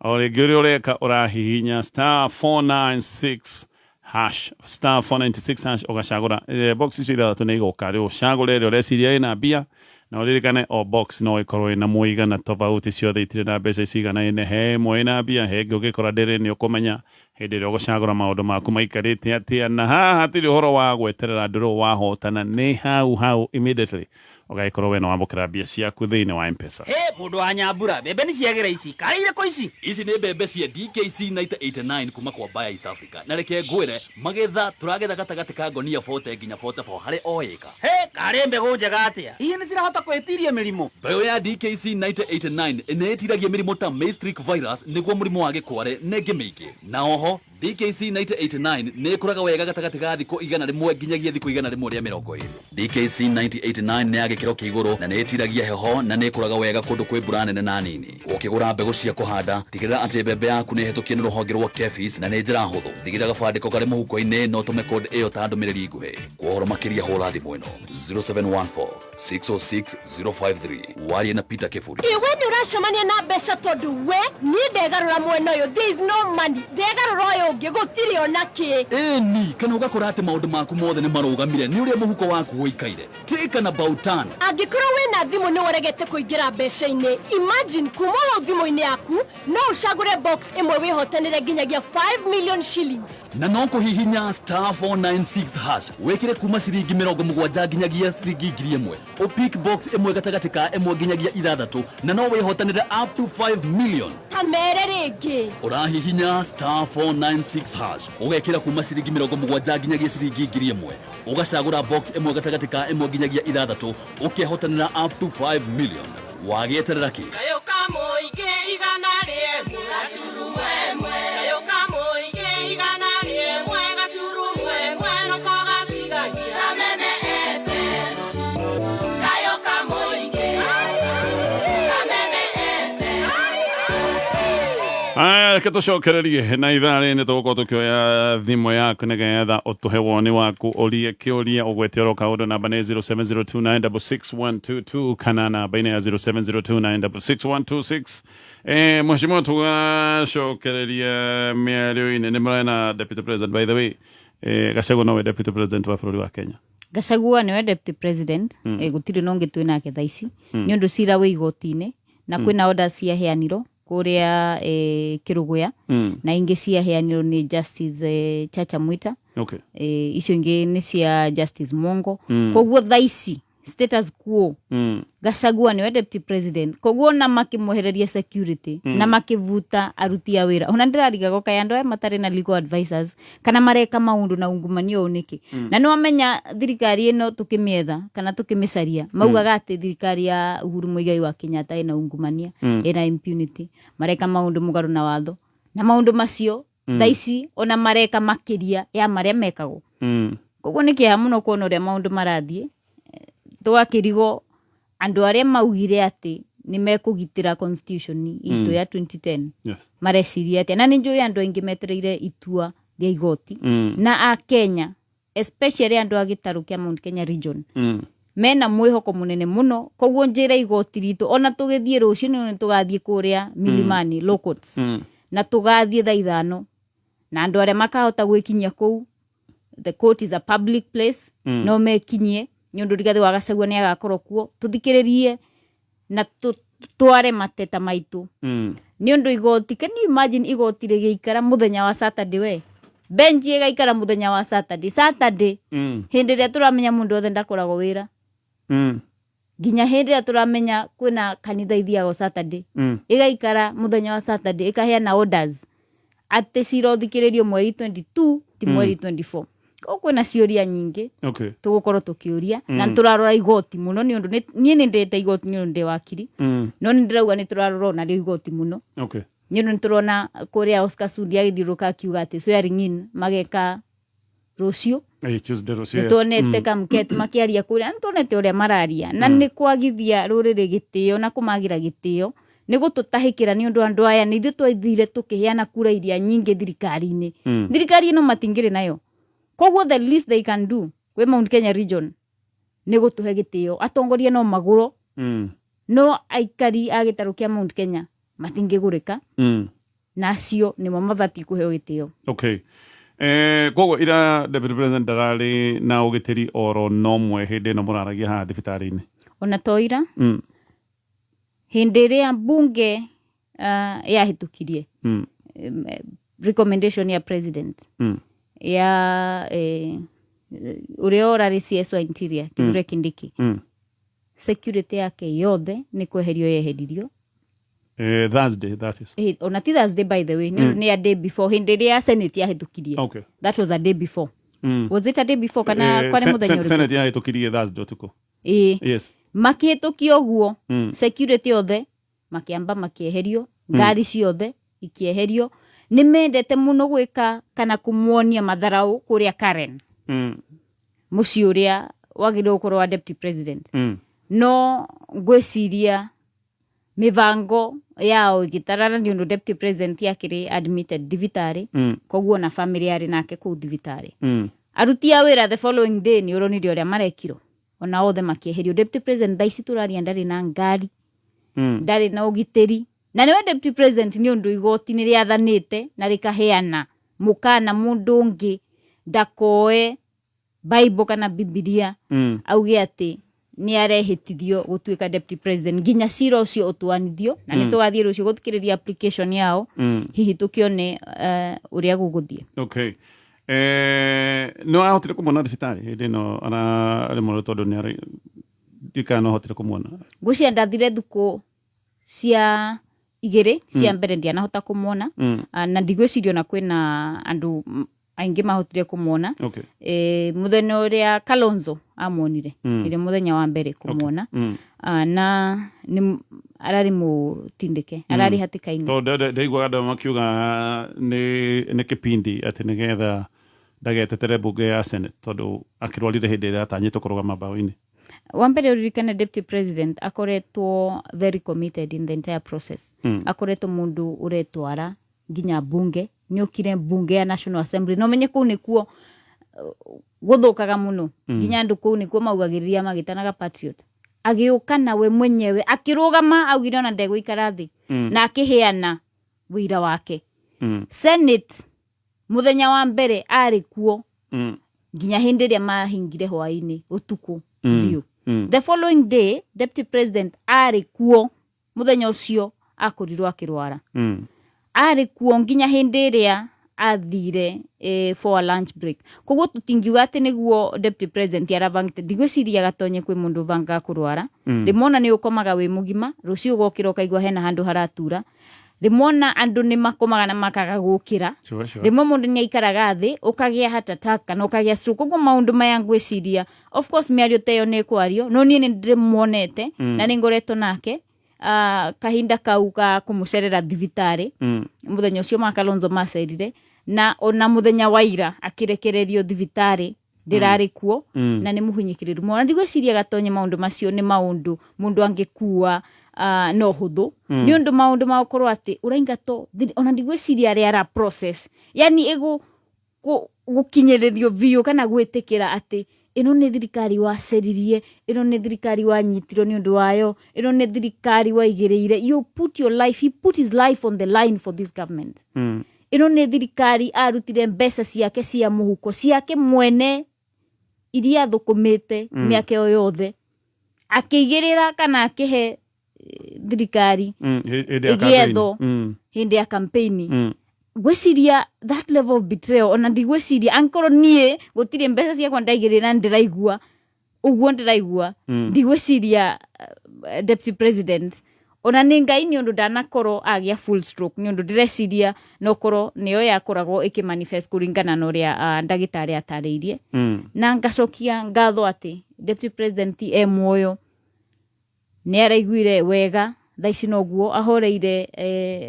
O rĩngĩ ũrĩa ũreka, ũrahihinya star 496 hash, star 496 hash, ũgacagũra box icio ithathatũ nĩ igoka. Rĩu ũcagũre ĩrĩa ũreciria ĩna mbia, na ũririkane o box no ĩkorwo ĩna mũigana tofauti, ciothe itirĩ na mbeca ciganaine. He ĩmwe ĩna mbia, he ĩngĩ ũngĩkora ndĩrĩ. Nĩ ũkũmenya hĩndĩ ĩrĩa ũgũcagũra maũndũ maku maikarĩte atĩa. Na haha hatirĩ ũhoro wa gweterera ndũrũ, wahotana nĩ hau hau immediately ũgagĩkorwo we nĩ wamũkĩra mbia ciaku thĩinĩ wa M-Pesa. He mũndũ wa nyambura, mbembe nĩ ciagĩra ici karĩ irĩkũ ici? Ici nĩ mbembe cia DKC 9089 kuma kwa Bayer East Africa, na reke ngwĩre, magetha tũragetha gatagatĩ ka ngonia 40 nginya 44 harĩ o ĩka. He karĩ mbegũ njega atĩa? Hihi nĩ cirahota kwĩtiria mĩrimũ? Mbeũ ya DKC 9089 nĩ ĩtiragia mĩrimũ ta maize streak virus, nĩguo mũrimũ wa gĩkware, na ĩngĩ mĩingĩ. Na oho DKC 9089 nĩ ĩkũraga wega gatagatĩ ga thikũ 100 nginyagia thikũ 120. DKC 9089 nĩ ya gĩkĩro kĩa igũrũ na nĩ ĩtiragia heho na nĩ ĩkũraga wega kũndũ kwĩ mbura nene na nini. Ũkĩgũra mbegũ cia kũhanda, tigĩrĩra atĩ mbembe yaku nĩ ĩhetũkie nĩ rũhonge rwa KEPHIS, na nĩ njĩra hũthũ. Thigĩrĩra gabandĩko karĩ mũhuko-inĩ na ũtũme code ĩyo ta ndũmĩrĩri nguhĩ. Kwa ũhoro makĩria hũra thimũ ĩno 0714 606 053, warie na Peter Kĩburi. Iwe nĩ ũracemania na mbeca, tondũ we niĩ ndegarũra mwena ũyũ, there is no money, ndegarũra ũyũ ũngĩ, gũtirĩ ona kĩ. Ĩni, kana ũgakora atĩ maũndũ maku mothe nĩ marũgamire nĩ ũrĩa mũhuko waku ũikaire. Take an about turn. Angĩkorwo wĩna thimũ nĩ ũregete kũingĩra mbeca-inĩ, imagine kuma hau thimũ-inĩ yaku no ũcagũre box ĩmwe wĩhotanĩre nginyagia 5 million shillings. Na no kũhihinya star 496 hash, wĩkĩre kuma ciringi 70 nginyagia ciringi 1000, ũpick box ĩmwe gatagatĩ ka ĩmwe nginyagia ithathatũ, na no wĩhotanĩre up to 5 million. Ta mere rĩngĩ. Ũrahihinya star 496 hash, ũgekĩra kuma ciringi 70 nginyagia ciringi 1000, ũgacagũra box ĩmwe gatagatĩ ka ĩmwe nginyagia ithathatũ, ũkehotanĩra up to 5 million. Wagĩeterera kĩ? Kayũ ka mũingĩ 101 gaturumo ĩmwe. Kayũ ka mũingĩ 101.1 noko gatigagia. Kameme FM. Kayũ ka mũingĩ. Kameme FM. Aya, reke tũcokererie na ithaa rĩrĩ nĩ tũgũkorwo tũkĩoya thimũ yaku nĩgetha ũtũhe woni waku, ũrie kĩũria, ũgwete oro kaũndũ. Namba nĩ 0702966122 kana namba-inĩ ya 0702966126. Mheshimiwa, tũgacokereria mĩario-inĩ nĩ mũrena deputy president. By the way, Gachagua nowe deputy president wa bũrũri wa Kenya? Gachagua niwe deputy president. Gũtirĩ na ũngĩ twĩ nake thaa ici, nĩ ũndũ cira wĩ igoti-inĩ na kwĩna order ciaheanirwo kũrĩa Kĩrũgũya, na ingĩ ciaheanirwo nĩ Justice Chacha Mwita. Icio ingĩ nĩ cia Justice Mongo. Koguo thaa ici status quo, Gachagua niwe deputy president. Koguo na makĩmwehereria security na makĩbuta aruti a wĩra, ona ndĩrarigagwo kaĩ andũ aya matarĩ na legal advisors kana mareka maũndũ na ungumania ũũ nĩkĩ? Na nĩ wamenya thirikari ĩno tũkĩmĩetha kana tũkĩmĩcaria, maugaga atĩ thirikari ya Uhuru Muigai wa Kenyatta ĩna ungumania, ĩna impunity, mareka maũndũ mũgarũ na watho, na maũndũ macio thaa ici ona mareka makĩria ya marĩa mekagwo. Koguo nĩ kĩeha mũno kuona ũrĩa maũndũ marathiĩ. Tũgakĩrigwo andũ arĩa maugire atĩ nĩ mekũgitĩra constitution itũ ya 2010 mareciria atĩa. Na nĩ njũĩ andũ aingĩ metereire itua rĩa igoti, na a Kenya, especially andũ a gĩtarũ kĩa Mount Kenya region, mena mwĩhoko mũnene mũno. Koguo njĩra igoti ritũ, ona tũgĩthiĩ rũciũ nĩ tũgathiĩ kũrĩa Milimani Law Courts, na tũgathiĩ thaa 5. Na andũ arĩa makahota gwĩkinyia kũu, the court is a public place. No mekinyie nĩ ũndũ Rigathĩ wa Gachagua nĩ agakorwo kuo, tũthikĩrĩrie na tware mateta maitũ. Nĩ ũndũ igoti, can you imagine igoti rĩgĩikara mũthenya wa Saturday, we benji ĩgaikara mũthenya wa Saturday hĩndĩ ĩrĩa tũramenya mũndũ othe ndakoragwo wĩra, nginya hĩndĩ ĩrĩa tũramenya kwĩna kanitha ithiagwo Saturday, ĩgaikara mũthenya wa Saturday ĩkaheana orders atĩ cira ũthikĩrĩrio mweri 22 ti mweri 24. Koguo kwĩna ciũria nyingĩ tũgũkorwo tũkĩũria na nĩtũrarora igoti mũno, nĩ ũndũ niĩ nĩ ndĩte igoti nĩ ũndũ ndĩ wakiri, no nĩ ndĩrauga nĩ tũrarora onarĩo igoti mũno nĩ ũndũ nĩtũrona kũrĩa Oscar Sudi agĩthiũrũrũka akiuga atĩ swearing in mageka rũciũ. Tuesday rũciũ, yes. Nĩtuonete Kamket makĩaria kũrĩa, nĩtuonete ũrĩa mararia na nĩ kwagithia rũrĩrĩ gĩtĩo na kũmagira gĩtĩo, nĩ gũtũtahĩkĩra, nĩ ũndũ andũ aya nĩ ithuĩ twathire tũkĩheana kura iria nyingĩ thirikari-inĩ. Thirikari ĩno matingĩrĩ nayo, koguo the least they can do kwĩ Mount Kenya region nĩ gũtũhe gĩtĩo. Atongoria no magũrwo, no aikari a gĩtarũ kĩa Mount Kenya matingĩgũrĩka, na acio nĩmo mabatiĩ kũheo gĩtĩo. Okay. Koguo ira deputy president ndararĩ na ũgitĩri oro nomwe hĩndĩ ĩno mũraragia haha thibitarĩ-inĩ? Ona to ira, hĩndĩ ĩrĩa mbunge yahĩtũkirie recommendation ya president ya ũrĩa ũrarĩ CS wa interior, Kithure Kindiki, security yake yothe nĩ kweherio yeheririo. Thursday, that is. Ona ti Thursday, by the way, nĩ nĩ a day before, hĩndĩ ĩrĩa senate yahĩtũkirie. That was a day before. Was it a day before kana kwarĩ mũthenya ũrĩkũ? Senate yahĩtũkirie Thursday ũtukũ. Ĩĩ. Yes. Makĩhĩtũkia ũguo, security othe makĩamba makĩeherio, ngari ciothe ikĩeherio. Nĩ mendete mũno gwĩka kana kũmuonia matharaũ kũrĩa Karen, mũciĩ ũrĩa wagĩrĩirwo gũkorwo wa deputy president. No ngwĩciria mĩbango yao ĩgĩtarara, nĩ ũndũ deputy president akĩrĩ admitted thibitarĩ, koguo na family yarĩ nake kũu thibitarĩ. Aruti a wĩra the following day nĩ ũronire ũrĩa marekirwo, ona othe makĩeherio. Deputy president thaa ici tũraria ndarĩ na ngari, ndarĩ na ũgitĩri, na nĩwe deputy president, nĩ ũndũ igoti nĩ rĩathanĩte na rĩkaheana mũkana mũndũ ũngĩ ndakoe Bible kana Bibilia auge atĩ nĩ arehĩtithio gũtuĩka deputy president nginya cira ũcio ũtuanithio, na nĩ tũgathiĩ rũciũ gũthikĩrĩria application yao, hihi tũkĩone ũrĩa gũgũthiĩ. Okay. Nĩ wahotire kũmuona thibitarĩ hĩndĩ ĩno arĩ mũrwaru? Tondũ nĩ arĩ, ndikana no hotire kũmuona. Ngwĩciria ndathire thukũ cia igĩrĩ cia mbere, ndianahota kũmuona. Na ndigwĩciria ona kwĩna andũ aingĩ mahotire kũmuona. Mũthenya ũrĩa Kalonzo amuonire, nĩrĩo mũthenya wa mbere kũmuona. Na nĩ ararĩ mũtindĩke, ararĩ hatĩka-inĩ. Tondũ ndaiguaga andũ makiuga nĩ kĩpindi atĩ nĩgetha ndagetetere mbunge ya Senate, tondũ akĩrwarire hĩndĩ ĩrĩa atanyĩtwo kũrũgama mbaũ-inĩ. Wa mbere ũririkane deputy president akoretwo very committed in the entire process. Akoretwo mũndũ ũretwara nginya mbunge, nĩ okire mbunge ya National Assembly, na ũmenye kũu nĩkuo gũthũkaga mũno, nginya andũ kũu nĩkuo maugagĩrĩria magĩtanaga patriot. Agĩũka na we mwenyewe akĩrũgama, augire ona ndegũikara thĩ, na akĩheana wĩira wake. Senate mũthenya wa mbere arĩ kuo nginya hĩndĩ ĩrĩa mahingire hwaĩ-inĩ ũtukũ biũ. The following day deputy president arĩ kuo, mũthenya ũcio akorirwo akĩrwara, arĩ kuo nginya hĩndĩ ĩrĩa athire for a lunch break. Koguo tũtingiuga atĩ nĩguo deputy president arabangĩte. Ndigwĩciria gatonye kwĩ mũndũ ũbangaga kũrwara. Rĩmwe ona nĩ ũkomaga wĩ mũgima, rũciũ ũgokĩra ũkaigua hena handũ haratura. Rĩmwe ona andũ nĩ makomaga na makaga gũkĩra. Rĩmwe mũndũ nĩ aikaraga thĩ ũkagĩa heart attack kana ũkagĩa stroke. Koguo maũndũ maya ngwĩciria, of course, mĩario ta ĩyo nĩ ĩkwario, no niĩ nĩ ndĩmuonete na nĩ ngoretwo nake kahinda kau ga kũmũcerera thibitarĩ, mũthenya ũcio ma Kalonzo macerire, na ona mũthenya wa ira akĩrekererio thibitarĩ ndĩrarĩ kuo. Na nĩ mũhinyĩkĩrĩru mũno, na ndigwĩciria gatonye maũndũ macio nĩ maũndũ mũndũ angĩkua no hũthũ, nĩ ũndũ maũndũ ma gũkorwo atĩ ũraingatwo ona ndigwĩciria arĩa ara process, yani ĩgũ gũkinyĩrĩrio biũ kana gwĩtĩkĩra atĩ ĩno nĩ thirikari waceririe, ĩno nĩ thirikari wanyitirwo nĩ ũndũ wayo, ĩno nĩ thirikari waigĩrĩire. You put your life, he put his life on the line for this government. Ĩno nĩ thirikari arutire mbeca ciake cia mũhuko ciake mwene iria athũkũmĩte mĩaka ĩyo yothe, akĩigĩrĩra kana akĩhe thirikari Hĩndĩ ya campaign. ĩgĩethwo hĩndĩ ya campaign. Ngwĩciria that level of betrayal, ona ndigwĩciria angĩkorwo niĩ gũtirĩ mbeca ciakwa ndaigĩrĩra ndĩraigua ũguo ndĩraigua, ndigwĩciria deputy president ona nĩ Ngai nĩ ũndũ ndanakorwo agĩa full stroke, nĩ ũndũ ndĩreciria nokorwo nĩyo yakoragwo ĩkĩmanifest kũringana na ũrĩa ndagĩtarĩ atarĩirie. Na ngacokia ngatho atĩ deputy president e muoyo, nĩ araiguire wega thaa ici, noguo ahoreire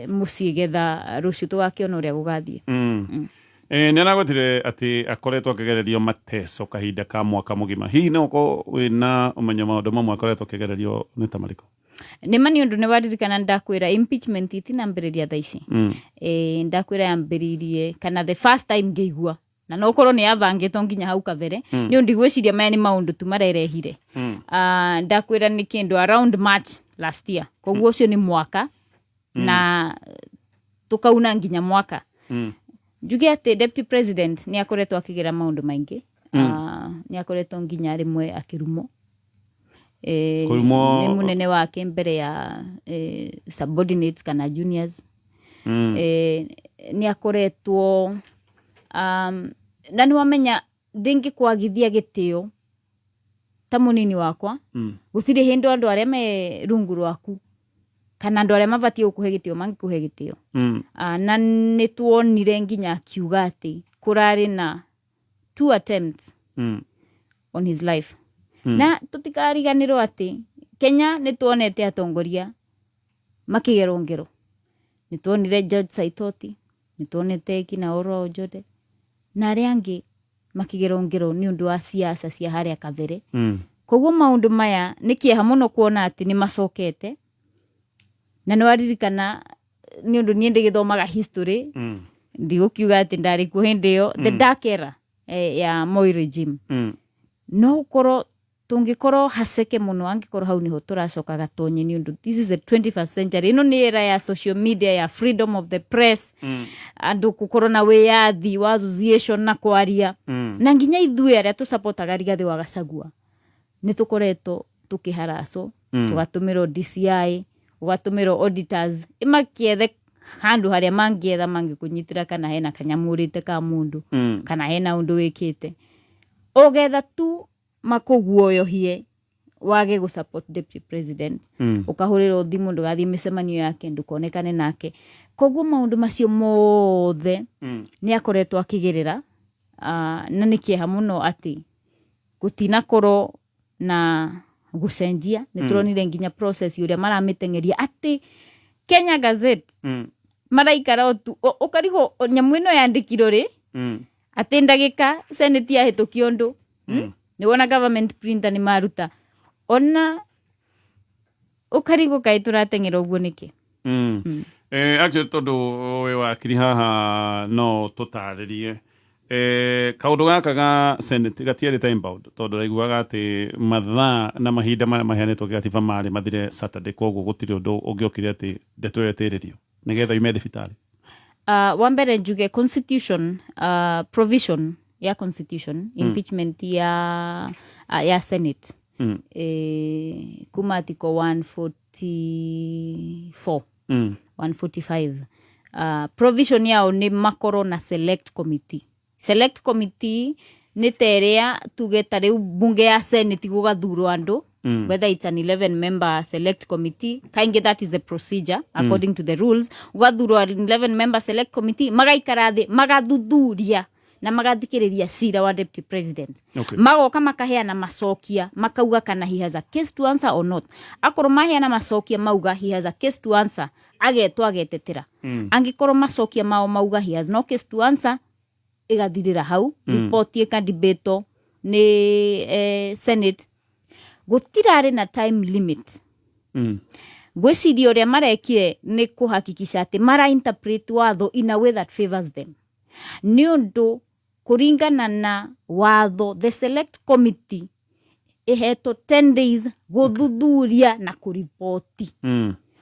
mũciĩ getha rũciũ tũgakĩona ũrĩa gũgathiĩ. Nĩ aragwetire atĩ akoretwo akĩgererio mateco kahinda ka mwaka mũgima. Hihi no ũkorwo wĩna ũmenyo maũndũ mamwe akoretwo akĩgererio nĩ ta marĩkũ? Nĩ ma, nĩ ũndũ nĩ waririkana ndakwĩra impeachment itinambĩrĩria thaa ici. Ndakwĩra yambĩrĩirie kana the first time ngĩigua, na no ũkorwo nĩ yabangĩtwo nginya hau kabere, nĩ ũndũ ndigwĩciria maya nĩ maũndũ tu marerehire. Ndakwĩra nĩ kĩndũ around March last year, koguo ũcio nĩ mwaka na tũkauna nginya mwaka. Njuge atĩ deputy president nĩ akoretwo akĩgera maũndũ maingĩ. Nĩ akoretwo nginya rĩmwe akĩrumwo nĩ mũnene wake mbere ya subordinates kana juniors. Nĩ akoretwo na nĩ wamenya ndĩngĩkwagithia gĩtĩo ta mũnini wakwa, gũtirĩ hĩndĩ andũ arĩa me rungu rwaku kana andũ arĩa mabatiĩ gũkũhe gĩtĩo mangĩkũhe gĩtĩo. Na nĩ tuonire nginya akiuga atĩ kũrarĩ na two attempts on his life. Na tũtikariganĩrwo atĩ Kenya nĩ tuonete atongoria makĩgerwo ngero. Nĩ tuonire George Saitoti, nĩ tuonete kina Orwa Ojode na arĩa angĩ makĩgerwo ngero nĩ ũndũ wa siasa cia harĩa kabere. Koguo maũndũ maya nĩ kĩeha mũno kuona atĩ nĩ macokete, na nĩ waririkana nĩ ũndũ niĩ ndĩgĩthomaga history, ndigũkiuga atĩ ndarĩ kuo hĩndĩ ĩyo, the dark era ya Moi regime. No gũkorwo tũngĩkorwo haceke mũno angĩkorwo hau nĩho tũracoka gatonye, nĩ ũndũ this is the 21st century. Ĩno nĩ era ya social media, ya freedom of the press, andũ gũkorwo na wĩyathi wa association na kwaria. Na nginya ithuĩ arĩa tũsapotaga Rigathĩ wa Gachagua nĩ tũkoretwo tũkĩharacwo, tũgatũmĩrwo DCI, ũgatũmĩrwo auditors ĩmakĩethe handũ harĩa mangĩetha mangĩkũnyitĩra kana hena kanyamũ ũrĩte ka mũndũ kana hena ũndũ wĩkĩte, ũgetha tu makũguoyohie wage gũ support deputy president. Ũkahũrĩrwo thimũ ndũgathiĩ mĩcemanio yake, ndũkonekane nake. Koguo maũndũ macio mothe nĩ akoretwo akĩgerera, na nĩ kĩeha mũno atĩ gũtinakorwo na gũcenjia. Nĩ tũronire nginya process ũrĩa maramĩteng'eria atĩ Kenya Gazette maraikara o tu ũkarigwo nyamũ ĩno yandĩkirwo rĩ, atĩ ndagĩka senate yahĩtũkia ũndũ, Nĩ wona government printer nĩ maruta, ona ũkarigwo kaĩ tũrateng'era ũguo nĩkĩ? Actually tondũ wĩ wakiri haha no tũtarĩrie kaũndũ gaka ga senate gatiarĩ time bound, tondũ raiguaga atĩ mathaa na mahinda marĩa maheanĩtwo gĩgatiba marĩ mathire Saturday, koguo gũtirĩ ũndũ ũngĩokire atĩ ndeto ĩyo ĩtĩrĩrio nĩgetha yume thibitarĩ. Wa mbere njuge constitution, provision ya constitution, impeachment ya senate kuma article 144, 145, provision yao nĩ makorwo na select committee. Select committee nĩ ta ĩrĩa tuge ta rĩu bunge ya senate gũgathurwo andũ, whether it's an 11 member select committee. Kaingĩ that is the procedure according to the rules. Gũgathurwo an 11 member select committee, magaikara thĩ, magathuthuria na magathikĩrĩria cira wa deputy president. Magoka makaheana macokia, makauga kana he has a case to answer or not. Akorwo maheana macokia mauga he has a case to answer, agetwo agetetera. Angĩkorwo macokia mao mauga he has no case to answer, ĩgathirĩra hau. Report ĩkadibatwo nĩ senate. Gũtirarĩ na time limit. Ngwĩciria ũrĩa marekire nĩ kũhakikisha atĩ mara interpret watho in a way that favors them, nĩ ũndũ kũringana na watho the select committee ĩhetwo 10 days gũthuthuria na kũriboti,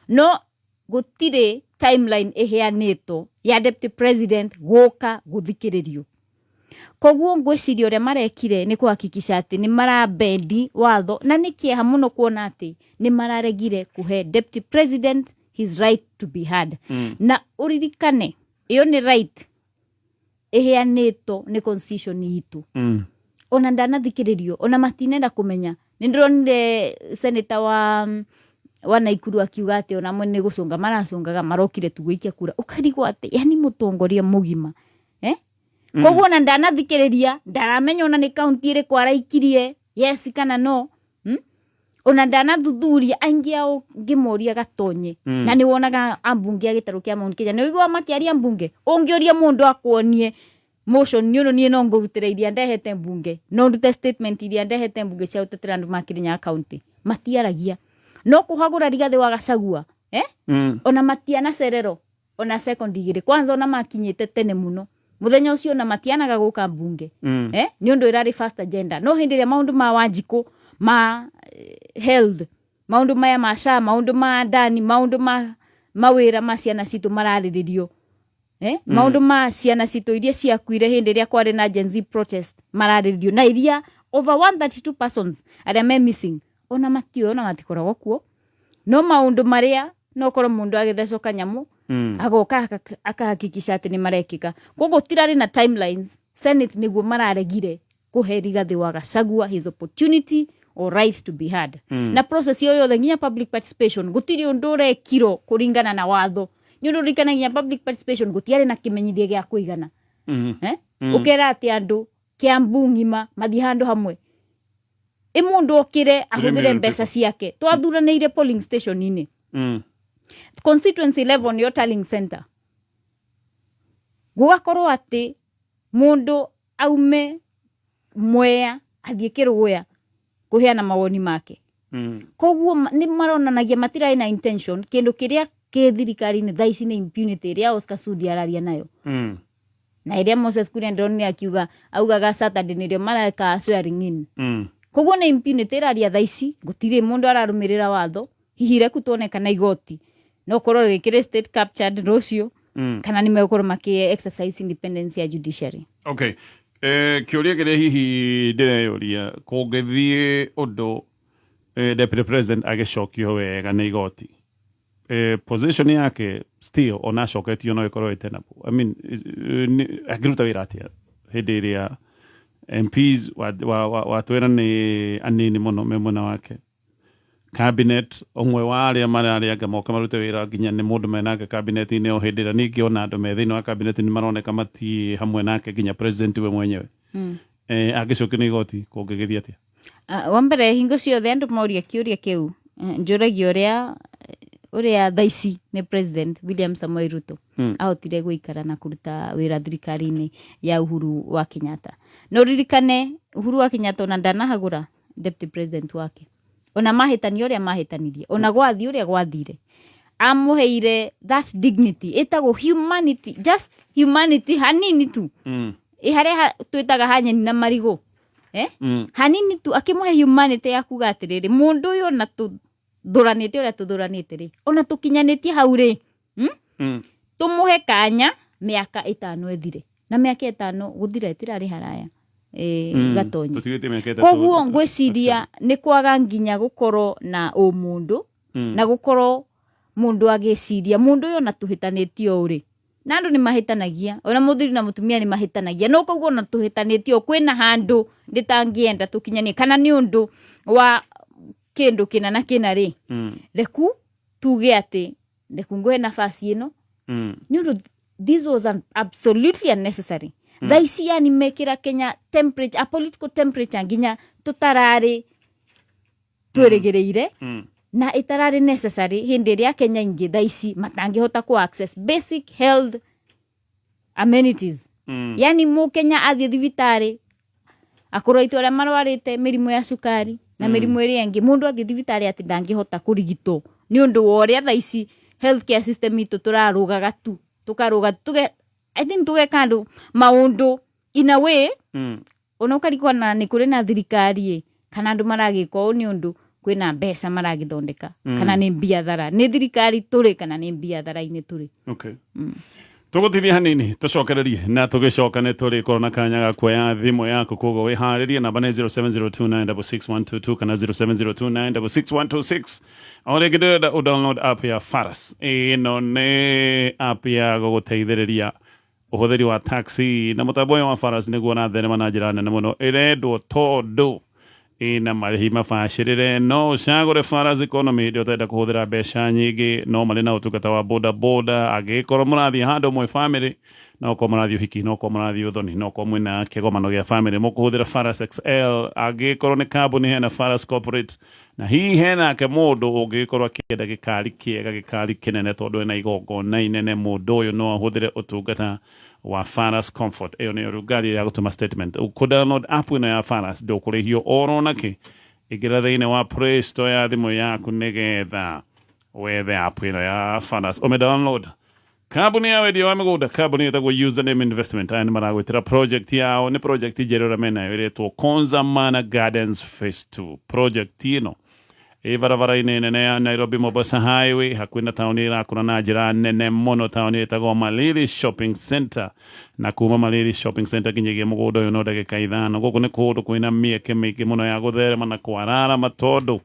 no gũtirĩ timeline ĩheanĩtwo ya deputy president gũka gũthikĩrĩrio. Koguo ngwĩciria ũrĩa marekire nĩ kũhakikisha atĩ nĩ marabendi watho, na nĩ kĩeha mũno kuona atĩ nĩ mararegire kũhe deputy president his right to be heard. Na ũririkane ĩyo nĩ right ĩheanĩtwo nĩ constitution itũ. Ona ndanathikĩrĩrio, ona matinenda kũmenya. Nĩ ndĩronire senator wa Naikuru akiuga atĩ ona amwe nĩ gũcũnga maracũngaga, marokire tu gũikia kura. Ũkarigwo atĩ yani mũtongoria mũgima, eh? Koguo ona ndanathikĩrĩria, ndaramenya ona nĩ kaunti ĩrĩkũ araikirie yes kana no, Ona ndanathuthuria aingĩ ao ngĩmoria gatonye. Na nĩ wonaga ambunge a gĩtarũ kĩa Mount Kenya, nĩ ũiguaga makĩaria mbunge, ũngĩũria mũndũ akuonie motion nĩ ũndũ niĩ no ngũrutĩra iria ndehete mbunge, no ndute statement iria ndehete mbunge cia gũtetera andũ ma Kirinyaga county, matiaragia. No kũhagũra Rigathĩ wa Gachagua, eh? Ona matianacererwo ona second igĩrĩ kwanza, ona makinyĩte tene mũno mũthenya ũcio, ona matianaga gũka mbunge. Eh? Nĩ ũndũ ĩrarĩ first agenda. No hĩndĩ ĩrĩa maũndũ ma Wanjikũ ma health, maũndũ maya ma SHA, maũndũ ma ndani, maũndũ ma mawĩra ma ciana citũ mararĩrĩrio, eh? Maũndũ ma ciana citũ iria ciakuire hĩndĩ ĩrĩa kwarĩ na Gen Z protest mararĩrĩrio, na iria over 132 persons arĩa me missing, ona matiũĩ, ona matikoragwo kuo. No maũndũ marĩa no korwo mũndũ agĩthecwo kanyamũ, agoka akahakikisha atĩ nĩ marekĩka. Koguo tirarĩ na timelines. Senate nĩguo mararegire kũhe Rigathĩ wa Gachagua his opportunity or right to be heard. Na process ĩyo yothe, nginya public participation, gũtirĩ ũndũ ũrekirwo kũringana na watho, nĩ ũndũ ũririkana nginya public participation gũtiarĩ na kĩmenyithia gĩa kũigana. Eh? Ũkera atĩ andũ Kiambu ng'ima mathiĩ handũ hamwe, ĩ mũndũ okĩre ahũthĩre million mbeca ciake twathuranĩire polling station-inĩ, constituency level nĩyo tallying center, gũgakorwo atĩ mũndũ aume Mwea athiĩ Kĩrũgũya kũheana mawoni make. Koguo nĩ maronanagia matirarĩ na intention. Kĩndũ kĩrĩa kĩ thirikari-inĩ thaa ici nĩ impunity ĩrĩa Oscar Sudi araria nayo, na ĩrĩa Moses Kuria ndĩronire akiuga, augaga Saturday nĩrĩo mareka swearing in. Koguo nĩ impunity ĩraria thaa ici, gũtirĩ mũndũ ararũmĩrĩra watho. Hihi reku tuone kana igoti no korwo rĩkĩrĩ state captured rũciũ, kana nĩ megũkorwo makĩ exercise independence ya judiciary. Okay, kĩũria kĩrĩa hihi ndĩreyũria, kũngĩthiĩ ũndũ deputy president agĩcokio wega nĩ igoti, position yake still ona acoketio no ĩkorwo ĩ tenable? I mean, angĩruta wĩra atĩa hĩndĩ ĩrĩa MPs watwĩra nĩ anini mũno me mwena wake, cabinet ũmwe wa arĩa mararĩ anga moka marute wĩra nginya nĩ mũndũ menake cabinet-inĩ, o hĩndĩ ĩrĩa ningĩ ona andũ me thĩinĩ wa cabinet nĩ maroneka mati hamwe nake, nginya president we mwenyewe, angĩcokio nĩ igoti kũngĩgĩthiĩ atĩa? Wa mbere, hingo ciothe andũ moria kĩũria kĩu, njũragia ũrĩa thaa ici nĩ President William Samoei Ruto ahotire gũikara na kũruta wĩra thirikari-inĩ ya Uhuru wa Kenyatta. Na ũririkane Uhuru wa Kenyatta ona ndanahagũra deputy president wake, ona mahĩtania ũrĩa mahĩtanirie, ona gwathiĩ ũrĩa gwathire, amũheire that dignity ĩtagwo humanity, just humanity hanini tu. Ĩ harĩa twĩtaga hanyeni na marigũ, eh? Hanini tu akĩmũhe humanity ya kuga atĩrĩrĩ, mũndũ ũyũ ona tũthũranĩte ũrĩa tũthũranĩte rĩ, ona tũkinyanĩtie hau rĩ, Tũmũhe kanya mĩaka 5 ĩthire, na mĩaka 5 gũthira ĩtirarĩ haraya, gatonye. Tũtigĩtie mĩaka 3. Koguo ngwĩciria nĩ kwaga nginya gũkorwo na ũmũndũ, na gũkorwo mũndũ agĩciria mũndũ ũyũ ona tũhĩtanĩtie ũũ rĩ, na andũ nĩ mahĩtanagia, ona mũthuri na mũtumia nĩ mahĩtanagia, no koguo ona tũhĩtanĩtie ũũ kwĩna handũ ndĩtangĩenda tũkinyanie, kana nĩ ũndũ wa kĩndũ kĩna na kĩna rĩ, reku tuge atĩ reku ngũhe nafasi ĩno, nĩ ũndũ this was absolutely unnecessary. Thaa ici yani mekĩra Kenya temperature, a political temperature nginya tũtararĩ twĩrĩgĩrĩire, na ĩtararĩ necessary, hĩndĩ ĩrĩa Kenya ingĩ thaa ici matangĩhota ku access basic health amenities. Yani mũkenya athiĩ thibitarĩ, akũrũ aitũ arĩa marwarĩte mĩrimũ ya cukari na mĩrimũ ĩrĩa ĩngĩ, mũndũ athiĩ thibitarĩ atĩ ndangĩhota kũrigitwo nĩ ũndũ wa ũrĩa thaa ici healthcare system itũ tũrarũgaga tu, tũkarũga tuge, I think tũgeka andũ maũndũ in a way, ona ũkarigwo na nĩ kũrĩ na thirikari ĩ, kana andũ maragĩka ũũ nĩ ũndũ Kwĩna mbeca maragĩthondeka kana nĩ mbiathara, nĩ thirikari tũrĩ kana nĩ mbiathara-inĩ tũrĩ? Okay. Tũgũtithia hanini, tũcokererie, na tũgĩcoka nĩ tũrĩkorwo na kanya ga kuoya thimũ yaku. Koguo wĩharĩrie, namba nĩ 0702966122 kana 0702966126. O rĩngĩ ndĩrenda ũ download app ya Faras. Ĩno nĩ app ya gũgũteithĩrĩria ũhũthĩri wa taxi, na mũtambo ũyũ wa Faras nĩguo ũratherema na njĩra nene mũno. Ĩrendwo tondũ ĩna marĩhi mabacĩrĩre. No ũcagũre Faras Economy hĩndĩ ĩrĩa ũtarenda kũhũthĩra mbeca nyingĩ. No marĩ na ũtungata wa boda boda angĩgĩkorwo mũrathiĩ handũ mwĩ family, no korwo mũrathiĩ ũhiki, no korwo mũrathiĩ ũthoni, no korwo mwĩna kĩgomano gĩa family, mũkũhũthĩra Faras XL. Angĩgĩkorwo nĩ kambuni, hena Faras Corporate, na hihi henake mũndũ ũngĩgĩkorwo akĩenda gĩkari kĩega, gĩkari kĩnene, tondũ ena igongona inene, mũndũ ũyũ no ahũthĩre ũtungata wa Faras Comfort. Ĩyo nĩyo ngari ya gũtũma statement. Kũ download app ĩno ya Faras ndũkũrĩhio oro nakĩ. Ingĩra thĩinĩ wa Play Store ya thimũ yaku nĩgetha wethe app ĩno ya Faras, ũme download. Kambuni ya wendia wa mĩgũnda, kambuni ĩtagwo Username Investment, aya nĩ maragwĩtĩra project yao. Nĩ project njerũ ĩrĩa menayo ĩretwo Konza Mana Gardens Phase 2. Project ĩno ĩ barabara-inĩ nene ya Nairobi Mombasa Highway, hakuhĩ na taũni ĩrakũra na njĩra nene mũno, taũni ĩtagwo Malili Shopping Center. Na kuma Malili Shopping Center nginyagia mũgũnda ũyũ no ndagĩka 5. Gũkũ nĩ kũndũ kwĩna mĩeke mĩingĩ mũno ya gũtherema na kwararama, tondũ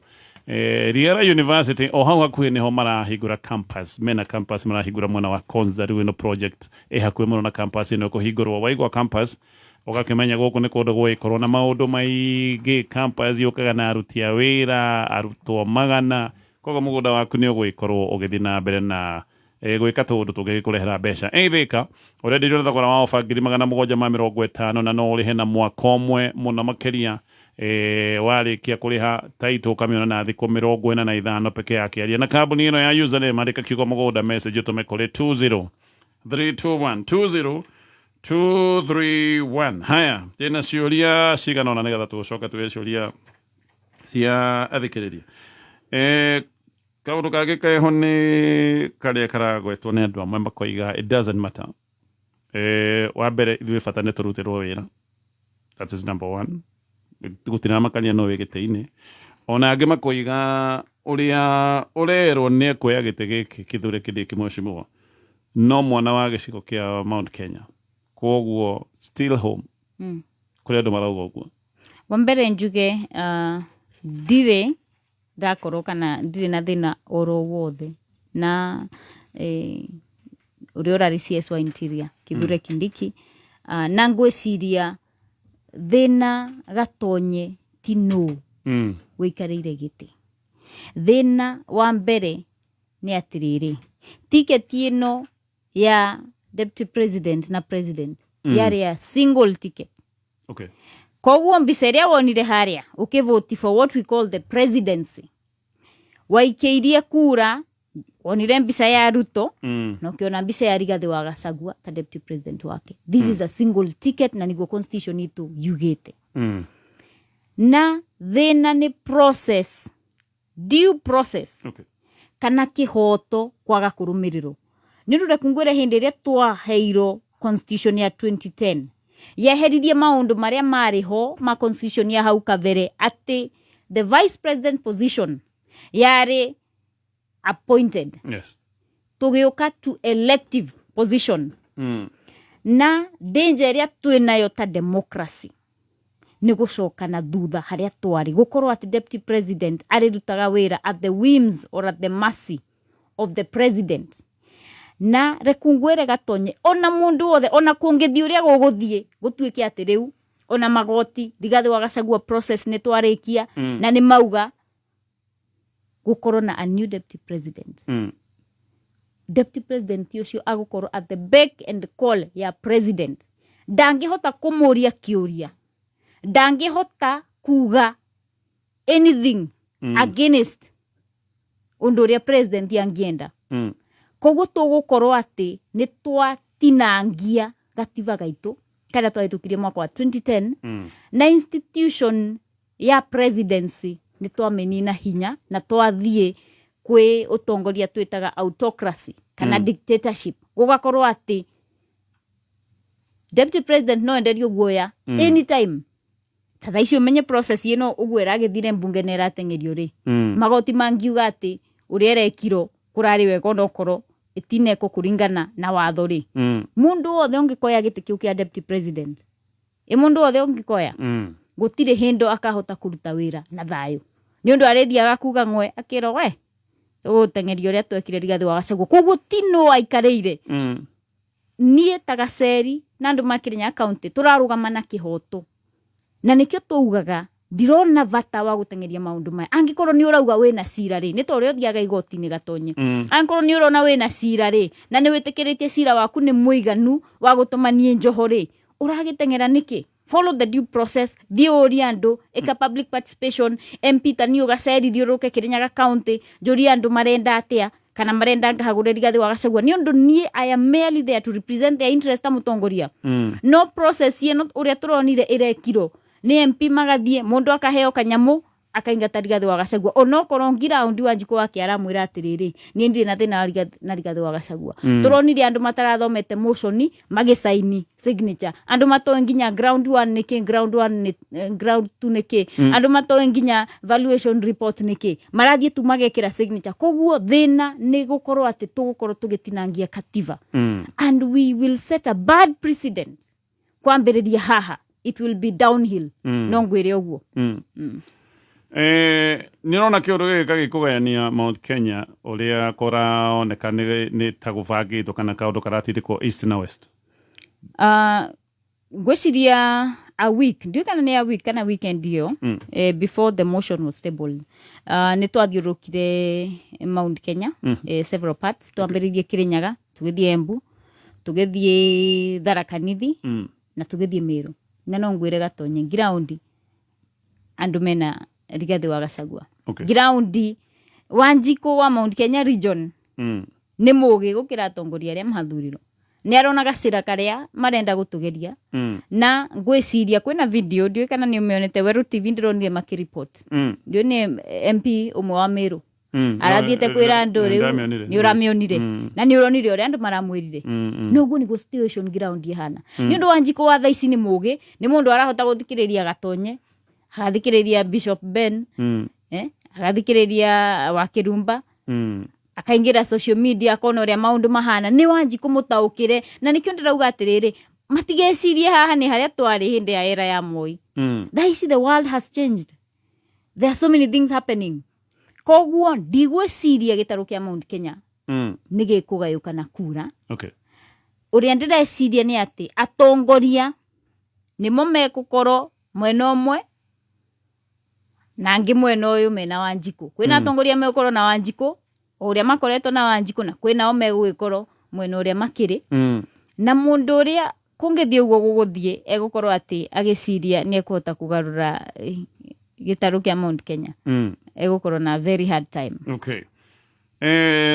Riara University o hau hakuhĩ nĩho marahingũra campus. Mena campus marahingũra mwena wa Konza. Rĩu ĩno project ĩ hakuhĩ mũno na campus ĩno ĩkũhingũrwo. Waigua campus, ũgakĩmenya gũkũ nĩ kũndũ gũgĩkorwo na maũndũ maingĩ. Campus yũkaga na aruti a wĩra, arutwo magana. Koguo mũgũnda waku nĩ ũgũgĩkorwo ũgĩthiĩ na mbere na gwĩka tũũndũ tũngĩgĩkũrehera mbeca. Ĩthĩka ũrenderio na thogora wa oba 750,000, na no ũrĩhe na mwaka ũmwe mũno makĩria. Warĩkia kũrĩha taitũ, ũkamĩona na thikũ 45 peke yake. Aria na kambuni ĩno ya Username, andĩka kiugo mũgũnda message, ũtũme kũrĩ 20321, 20231. Haya, ndĩna ciũria cigana ũna nĩgetha tũcoke tuge ciũria cia athikĩrĩria. Kaũndũ kangĩ keho nĩ karĩa karagwetwo nĩ andũ amwe, makoiga it doesn't matter. Wa mbere, ithuĩ bata nĩ tũrutĩrwo wĩra, that is number one. Gũtiramakania no wĩ gĩtĩ-inĩ. Ona angĩ makoiga ũrĩa ũrerwo nĩ ekuoya gĩtĩ gĩkĩ, Kithure Kindiki, mheshimiwa, no mwana wa gĩcigo kĩa Mount Kenya, koguo still home. Kũrĩ andũ marauga ũguo. Wa mbere njuge ndirĩ ndakorwo kana ndirĩ na thĩna oro wothe na ũrĩa ũrarĩ CS wa Interior, Kithure Kindiki. Na ngwĩciria thĩna gatonye ti nũ wĩikarĩire gĩtĩ. Thĩna wa mbere nĩ atĩrĩrĩ, tiketi ĩno ya deputy president na president yarĩ ya single ticket. Koguo mbica ĩrĩa wonire harĩa ũkĩvoti for what we call the presidency, waikĩirie kura, wonire mbica ya Ruto na ũkĩona mbica ya Rigathĩ wa Gachagua ta deputy president wake. This is a single ticket, na niguo constitution itũ yugĩte. Na thĩna nĩ process, due process kana kĩhoto kwaga kũrũmĩrĩrwo. Nĩ ũndũ reke ngwĩre, hĩndĩ ĩrĩa twaheirwo constitution ya 2010, yeheririe maũndũ marĩa marĩ ho ma constitution ya hau kabere, atĩ the vice president position yarĩ appointed. Tũgĩũka to elective position. Na danger ĩrĩa twĩ nayo ta democracy nĩ gũcoka na thutha harĩa twarĩ, gũkorwo atĩ deputy president arĩrutaga wĩra at the whims or at the mercy of the president. Na rekungwĩre gatonye, ona mũndũ wothe, ona kũngĩthiĩ ũrĩa gũgũthiĩ, gũtuĩke atĩ rĩu ona magoti Rigathĩ wa Gachagua process nĩ twarĩkia na nĩ mauga gũkorwo na a new deputy president, deputy president ũcio agũkorwo at the beck and call ya president. Ndangĩhota kũmũria kĩũria, ndangĩhota kuga anything against ũndũ ũrĩa president angĩenda. Koguo tũgũkorwo atĩ nĩ twatinangia gatiba gaitũ karĩa twahĩtũkirie mwaka wa 2010 na institution ya presidency nĩ twamĩnina hinya, na twathiĩ kwĩ ũtongoria twĩtaga autocracy kana dictatorship. Gũgakorwo atĩ deputy president no enderio guoya anytime. Ta thaa ici ũmenye process ĩno ũguo ĩragĩthire mbunge na ĩrateng'erio rĩ, magoti mangiuga atĩ ũrĩa ĩrekirwo kũrarĩ wega onokorwo ĩtinekwo kũringana na watho rĩ, mũndũ wothe ũngĩkoya gĩtĩ kĩu kĩa deputy president, ĩ mũndũ wothe ũngĩkoya, gũtirĩ hĩndĩ akahota kũruta wĩra na thayũ, nĩ ũndũ arĩthiaga kuga ng'we akĩrwo we tũgũteng'eria ũrĩa twekire Rigathĩ wa Gachagua. Koguo ti nũ aikarĩire. Niĩ ta Gaceri na andũ ma Kĩrĩnyaga County tũrarũgama na kĩhoto, na nĩkĩo tũugaga ndirona bata wa gũteng'eria maũndũ maya. Angĩkorwo nĩ ũrauga wĩna cira rĩ, nĩ ta ũrĩa ũthiaga igoti-inĩ gatonye. Angĩkorwo nĩ ũrona wĩna cira rĩ, na nĩ wĩtĩkĩrĩtie cira waku nĩ mũiganu wa gũtũma niĩ njoho rĩ, ũragĩteng'era nĩkĩ? Follow the due process, thiĩ ũrie andũ, ĩka public participation. MP ta niĩ Gaceri, thiũrũrũke Kĩrĩnyaga County, njũrie andũ marenda atĩa, kana marenda ngahagũre Rigathĩ wa Gachagua, nĩ ũndũ niĩ I am merely there to represent their interest ta mũtongoria. No process ĩno ũrĩa tũronire ĩrekirwo nĩ MP, magathiĩ mũndũ akaheo kanyamũ akaingata Rigathĩ wa Gachagua, onokorwo ngiraundi Wanjikũ wake aramwĩra atĩrĩrĩ, niĩ ndirĩ na thĩna wa na Rigathĩ wa Gachagua. Tũronire andũ matarathomete motion magĩcaini signature, andũ matoĩ nginya ground one nĩkĩ, ground one nĩ ground two nĩkĩ, andũ matoĩ nginya valuation report nĩkĩ, marathiĩ tu magekĩra signature. Koguo thĩna nĩ gũkorwo atĩ tũgũkorwo tũgĩtinangia katiba, and we will set a bad precedent. Kwambĩrĩria haha it will be downhill. No ngwĩre ũguo. Nĩ ũrona kĩũndũ gĩkĩ gagĩkũgayania Mount Kenya ũrĩa kũraoneka nĩ ta gũbangĩtwo kana kaũndũ karatindĩkwo east na west? Ngwĩciria a week, ndiũĩ kana nĩ a week kana weekend ĩyo, before the motion was tabled, nĩ twathiũrũrũkire Mount Kenya, several parts. Twambĩrĩirie Kĩrĩnyaga, tũgĩthiĩ Embu, tũgĩthiĩ Tharaka Nithi, na tũgĩthiĩ Meru, na no ngwĩre gatonye ground andũ mena Rigathĩ wa Gachagua. Ground Wanjikũ wa Mount Kenya region nĩ mũgĩ gũkĩra atongoria arĩa mathurirwo. Nĩ arona gacĩra karĩa marenda gũtũgeria. Na ngwĩciria kwĩna video, ndiũĩ kana nĩ ũmĩonete, Werũ TV ndĩronire makĩreport. Ndiũĩ nĩ MP ũmwe wa Meru arathiĩte kwĩra andũ rĩu. Ndamĩonire. Nĩ ũramĩonire? Na nĩ ũronire ũrĩa andũ maramwĩrire? No ũguo nĩguo situation ground ĩhana, nĩ ũndũ Wanjikũ wa thaa ici nĩ mũgĩ, nĩ mũndũ arahota gũthikĩrĩria gatonye, agathikĩrĩria Bishop Ben, agathikĩrĩria Wakĩrumba, akaingĩra social media akona ũrĩa maũndũ mahana. Nĩ Wanjikũ mũtaũkĩre, na nĩkĩo ndĩrauga atĩrĩrĩ, matigecirie haha nĩ harĩa twarĩ hĩndĩ ya era ya Moi. Thaa ici the world has changed, there are so many things happening. Koguo ndigwĩciria gĩtarũ kĩa Mount Kenya nĩ gĩkũgayũkana kura. Ũrĩa ndĩreciria nĩ atĩ atongoria nĩmo mekũkorwo mwena ũmwe na angĩ mwena ũyũ mena Wanjikũ. Kwĩna atongoria megũkorwo na Wanjikũ o ũrĩa makoretwo na Wanjikũ, na kwĩnao megũgĩkorwo mwena ũrĩa makĩrĩ. Na mũndũ ũrĩa kũngĩthiĩ ũguo gũgũthiĩ egũkorwo atĩ agĩciria nĩ ekũhota kũgarũra gĩtarũ kĩa Mount Kenya, egũkorwo na very hard time. Okay.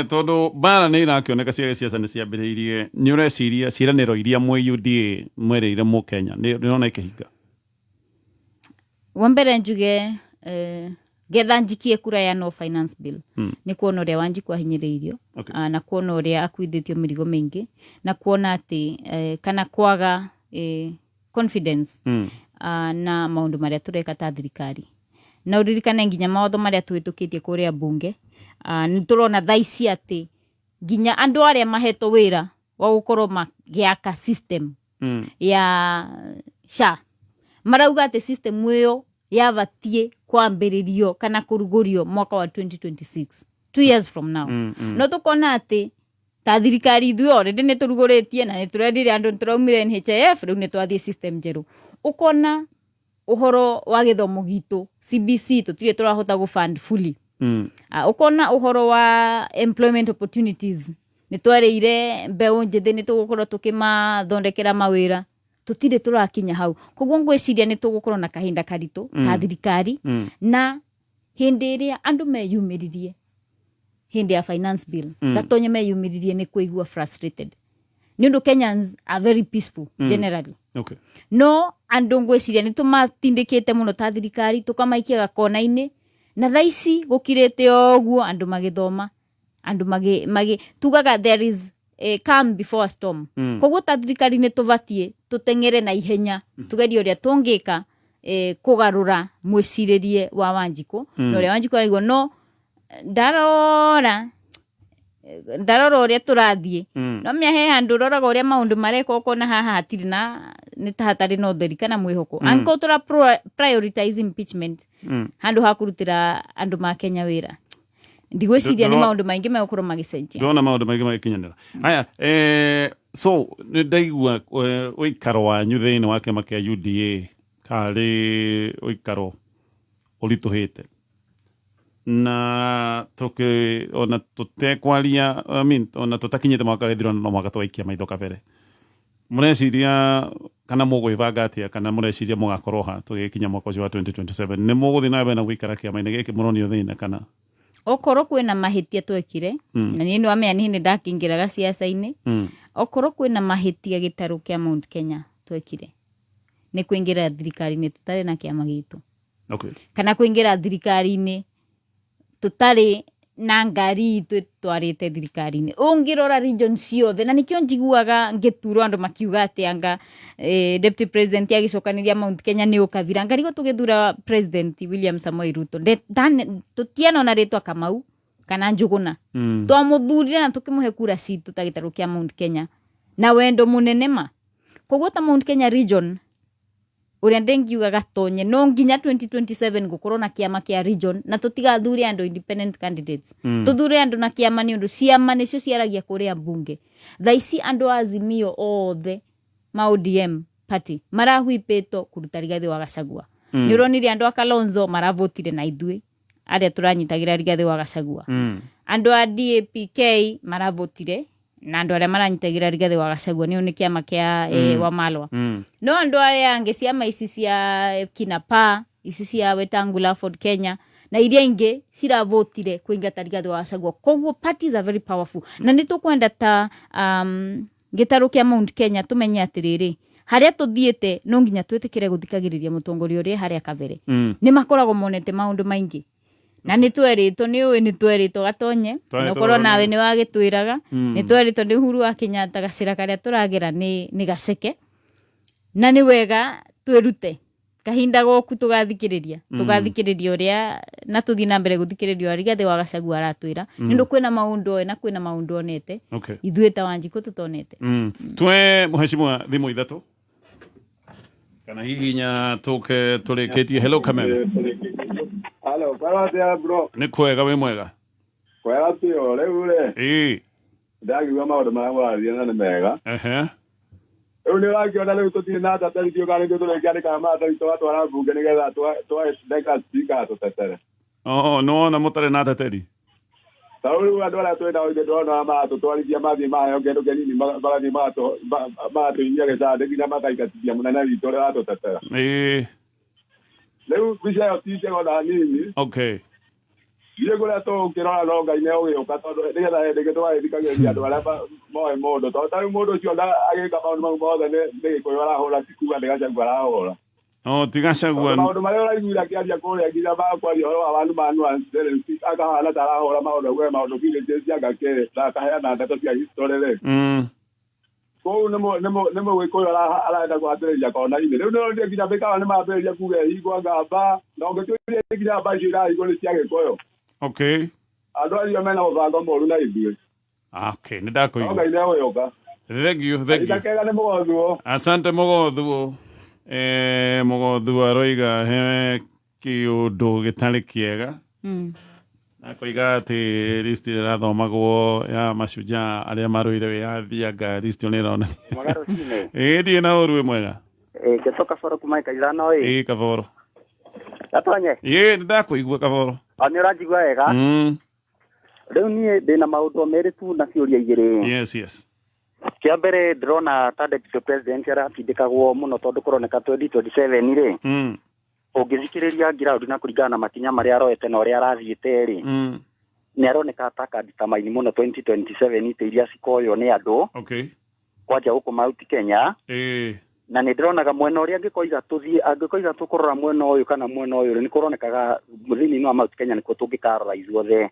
Tondũ mbara nĩ irakĩoneka cia gĩciaca nĩ ciambĩrĩirie, nĩ ũreciria ciĩranĩro iria mwĩ UDA mwerĩire mũkenya nĩ ũrona ikĩhinga? Wa mbere njuge, getha njikie kura ya no finance bill, nĩ kuona ũrĩa Wanjikũ ahinyĩrĩirio, na kuona ũrĩa akuithĩtio mĩrigo mĩingĩ, na kuona atĩ kana kwaga confidence na maũndũ marĩa tũreka ta thirikari. Na ũririkane nginya mawatho marĩa tũhĩtũkĩtie kũrĩa mbunge, nĩ tũrona thaa ici atĩ nginya andũ arĩa mahetwo wĩra wa gũkorwo magĩaka system ya SHA marauga atĩ system ĩyo yabatiĩ kwambĩrĩrio kana kũrugũrio mwaka wa 2026, 2 years from now. No tũkona atĩ ta thirikari ithuĩ already nĩ tũrugũrĩtie na nĩ tũrendire andũ, nĩ tũraumire NHIF, rĩu nĩ twathiĩ system njerũ. Ũkona ũhoro wa gĩthomo gitũ, CBC, tũtirĩ tũrahota gũ fund fully. Ũkona ũhoro wa employment opportunities, nĩ twarĩire mbeũ njĩthĩ nĩ tũgũkorwo tũkĩmathondekera mawĩra, tũtirĩ tũrakinya hau. Koguo ngwĩciria nĩ tũgũkorwo na kahinda karitũ ta thirikari. Na hĩndĩ ĩrĩa andũ meyumĩririe hĩndĩ ya finance bill, gatonye meyumĩririe nĩ kũigua frustrated, nĩ ũndũ Kenyans are very peaceful generally. No andũ ngwĩciria nĩ tũmatindĩkĩte mũno ta thirikari, tũkamaikia gakona-inĩ, na thaa ici gũkirĩte o ũguo, andũ magĩthoma, andũ magi tugaga there is a calm before a storm. Koguo ta thirikari nĩ tũbatiĩ tũteng'ere na ihenya, tugerie ũrĩa tũngĩka. kũgarũra mwĩcirĩrie wa Wanjikũ na ũrĩa Wanjikũ araigua no ndarora ndarora ũrĩa tũrathiĩ no mĩa he handũ ũroraga ũrĩa maũndũ mareka ũkona haha hatirĩ na nĩ ta hatarĩ na ũtheri kana mwĩhoko angĩkorwo tũra prioritize impeachment handũ ha kũrutĩra andũ ma Kenya wĩra, ndigwĩciria nĩ maũndũ maingĩ megũkorwo magĩcenjia. Ndona maũndũ maingĩ magĩkinyanĩra. Haya, so nĩ ndaigua ũikaro wanyu thĩinĩ wa kĩama kĩa UDA karĩ ũikaro ũritũhĩte na tũkĩ ona tũtekwaria, I mean, ona tũtakinyĩte mwaka gĩthirano no mwaka twaikia maitho kabere, mũreciria kana mũgwĩbanga atĩa, kana mũreciria mũgakorwo ha tũgĩkinya mwaka ũcio wa 2027? Nĩ mũgũthiĩ na mbere na gũikara kĩama-inĩ gĩkĩ mũronio thĩna kana? Okorwo kwĩna mahĩtia twekire, na niĩ nĩwamenya niĩ nĩndakĩingĩraga ciaca-inĩ, okorwo kwĩna mahĩtia gĩtarũ kĩa Mount Kenya twekire nĩ kũingĩra thirikari-inĩ tũtarĩ na kĩama gitũ, kana kũingĩra thirikari-inĩ tũtarĩ na ngari itũ ĩtwarĩte thirikari-inĩ. Ũngĩrora region ciothe, na nĩkĩo njiguaga ngĩturwo andũ makiuga atĩ anga deputy president agĩcokanĩria Mount Kenya nĩ ũkabira. Ngarigwo tũgĩthura president William Samoei Ruto, tũtianona rĩtwa Kamau kana Njũgũna. Twamũthurire na tũkĩmũhe kura citũ ta gĩtarũ kĩa Mount Kenya na wendo mũnene ma. Koguo ta Mount Kenya region ũrĩa ndĩngiuga gatonye no nginya 2027 gũkorwo na kĩama kĩa region, na tũtigathure andũ independent candidates, tũthure andũ na kĩama, nĩ ũndũ ciama nĩcio ciaragia kũrĩa mbunge. Thaa ici andũ a Azimio othe ma ODM party marahwipĩtwo kũruta Rigathĩ wa Gachagua. Nĩ ũronire andũ a Kalonzo maravotire na ithuĩ arĩa tũranyitagĩra Rigathĩ wa Gachagua. Andũ a DAPK maravotire na andũ arĩa maranyitagĩra Rigathĩ wa Gachagua, nĩo nĩ kĩama kĩa Wamalwa. No andũ arĩa angĩ, ciama ici cia Kinapa, ici cia Wetangula, Ford Kenya na iria ingĩ, ciravotire kũingata Rigathĩ wa Gachagua. Koguo parties are very powerful, na nĩ tũkwenda ta gĩtarũ kĩa Mount Kenya tũmenye atĩrĩrĩ, harĩa tũthiĩte no nginya twĩtĩkĩre gũthikagĩrĩria mũtongoria ũrĩa harĩa kabere. Nĩ makoragwo monete maũndũ maingĩ, na nĩ twerĩtwo, nĩ ũĩ nĩ twerĩtwo gatonye, Twerĩtwo okorwo nawe nĩ- nĩ wagĩtwĩraga, nĩ twerĩtwo nĩ Uhuru wa Kenyatta gacĩra karĩa tũragera nĩ gaceke, na nĩ wega twĩrute kahinda goku tũgathikĩrĩria, tũgathikĩrĩria ũrĩa na tũthiĩ na mbere gũthikĩrĩria ũrĩa Rigathĩ wa Gachagua aratwĩra, nĩ ũndũ kwĩna maũndũ oĩ na kwĩna maũndũ onete ithuĩ ta Wanjikũ tũtonete. Twe mũhecimwa thimũ ithatũ kana hihi inya tũke tũrĩkĩtie. Hello, Kameme. Halo, kwega atia bro? Nĩ kwega, wĩ mwega? Kwega biũ, rĩu rĩ, ndagigua maũndũ marĩa mũraria na nĩ mega. Rĩu nĩ ũrakĩona rĩu tũtirĩ na ateteri kana nĩthuĩ tũrĩkĩandĩkaga maratathi tũgatwara mbunge nĩgetha tũgacindeka speaker atũtetere. Oh, nĩwona mũtarĩ na ateteri? Ta rĩu andũ arĩa twĩ nao ithuĩ ndĩrona maratũtwarithia, mathiĩ maheo kĩndũ kĩnini, magathiĩ magatũinia gĩcandĩ nginya makaingatithia mũnene witũ ũrĩa watũtetera. Rĩu mbica ĩyo ti njega ona hanini. Thiĩ kũrĩa tũgũkĩrora no Ngai nĩ egũgĩũka, tondũ nĩgetha hĩndĩ ĩngĩ tũgagĩthikagĩrĩria andũ arĩa moĩ mũndũ, tondũ ta rĩu mũndũ ũcio agĩka maũndũ mau mothe nĩ Gĩkũyũ arahũra, ti kuga nĩ Gachagua arahũra. Oh, ti Gachagua. Tondũ maũndũ marĩa ũraiguire akĩaria kũrĩa nginya ma kwaria ũhoro wa one man one seven, akahana ta arahũra maũndũ, auge maũndũ villages anga kĩ, na akaheana ndeto cia history rĩ. Kũu nĩ mũgĩkũyũ arenda kũhatĩrĩria kona-inĩ. Rĩu nĩũronire nginya mĩkawa nĩ mambĩrĩria kuga ĩhingwo ngamba, na ũngĩtuĩria nginya mba icio irahingwo nĩ cia Gĩkũyũ. Andũ acio mena mũbango mũru na ithuĩ. Okay, nĩ ndakũigua. No Ngai nĩ egũgĩũka. Thank you, thank you. Kahinda kega nĩ mũgothuo. Asante mũgothuo. Mũgothuo aroiga he kĩũndũ gĩtarĩ kĩega. Akoiga atĩ list ĩrĩa ĩrathomagwo ya mashujaa arĩa marũire wĩyathi, anga list ĩyo nĩ ĩronania. Mwega rũcinĩ. Ĩĩ, ndirĩ na ũru, wĩ mwega? Ĩ, Ngeto Kaboro kuma ĩka 5 ĩ. Ĩĩ, Kaboro. Gatonye. Ĩĩ, nĩ ndakũigua Kaboro. O nĩ ũranjigua wega? Rĩu niĩ ndĩna maũndũ merĩ tu na ciũria igĩrĩ. Yes. Kĩa mbere, ndĩrona ta deputy president aratindĩkagwo mũno, tondũ kũroneka 2027 rĩ, ũngĩthikĩrĩria ground na kũringana na makinya marĩa aroete na ũrĩa arathiĩte rĩ, nĩ aroneka ta akanditamaini mũno 2027 itĩ iria cikoywo nĩ andũ kwanja gũkũ Mount Kenya. Na nĩ ndĩronaga mwena ũrĩa angĩkoiga tũthiĩ, angĩkoiga tũkũrora mwena ũyũ kana mwena ũyũ rĩ, nĩ kũronekaga thĩinĩ wa Mount Kenya nĩkuo tũngĩkarora ithuothe.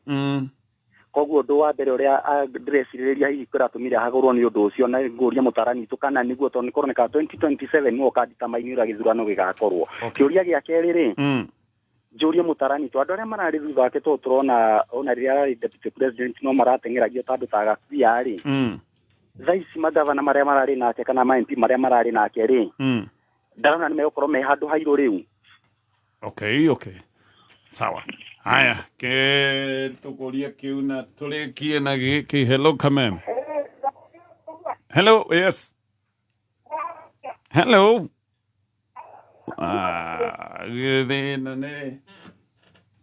Koguo ũndũ wa mbere ũrĩa ndĩrecirĩrĩria hihi kũratũmire hagũrwo nĩ ũndũ ũcio, na ngũria mũtarani witũ kana nĩguo, tondũ nĩ kũroneka 2027 nĩwe ũkanditamainia ũrĩa gĩthurano gĩgakorwo. Kĩũria gĩa kerĩ rĩ, njũrie mũtarani witũ, andũ arĩa mararĩ thutha wake, tondũ tũrona ona rĩrĩa ararĩ deputy president no marateng'eragio ta andũ ta Gakuya rĩ, thaa ici magavana marĩa mararĩ nake kana ma MP marĩa mararĩ nake rĩ, ndarona nĩ megũkorwo me handũ hairũ rĩu. Okay, sawa. Haya, ke tukuria kiu na turikie na giki. Hello, Kameme. Hello. Yes, hello. Ah, githina nĩ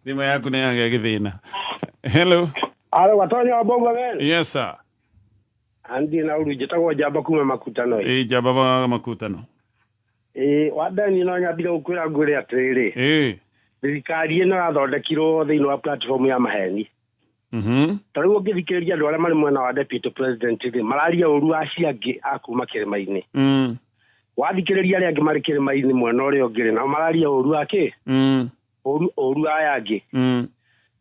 thimũ yaku nĩ yagĩa gĩthĩna. Hello. Alo, Gatonya wa Bongo men. Yes, sir. Andi na uru njĩtagwo Njamba kuma Makutano. Ĩ, Njamba wa Makutano. Ĩ, wa mbere niĩ no nyambire gũkwĩra ngwĩre atĩrĩrĩ. Thirikari ĩno yathondekirwo thĩinĩ wa platform ya maheni. Ta rĩu ũngĩthikĩrĩria andũ arĩa marĩ mwena wa deputy president rĩ, mararia ũru acio angĩ a kuma kĩrĩma-inĩ. Wathikĩrĩria arĩa angĩ marĩ kĩrĩma-inĩ mwena ũrĩa ũngĩ rĩ, nao mararia ũru akĩ? Ũru aya angĩ.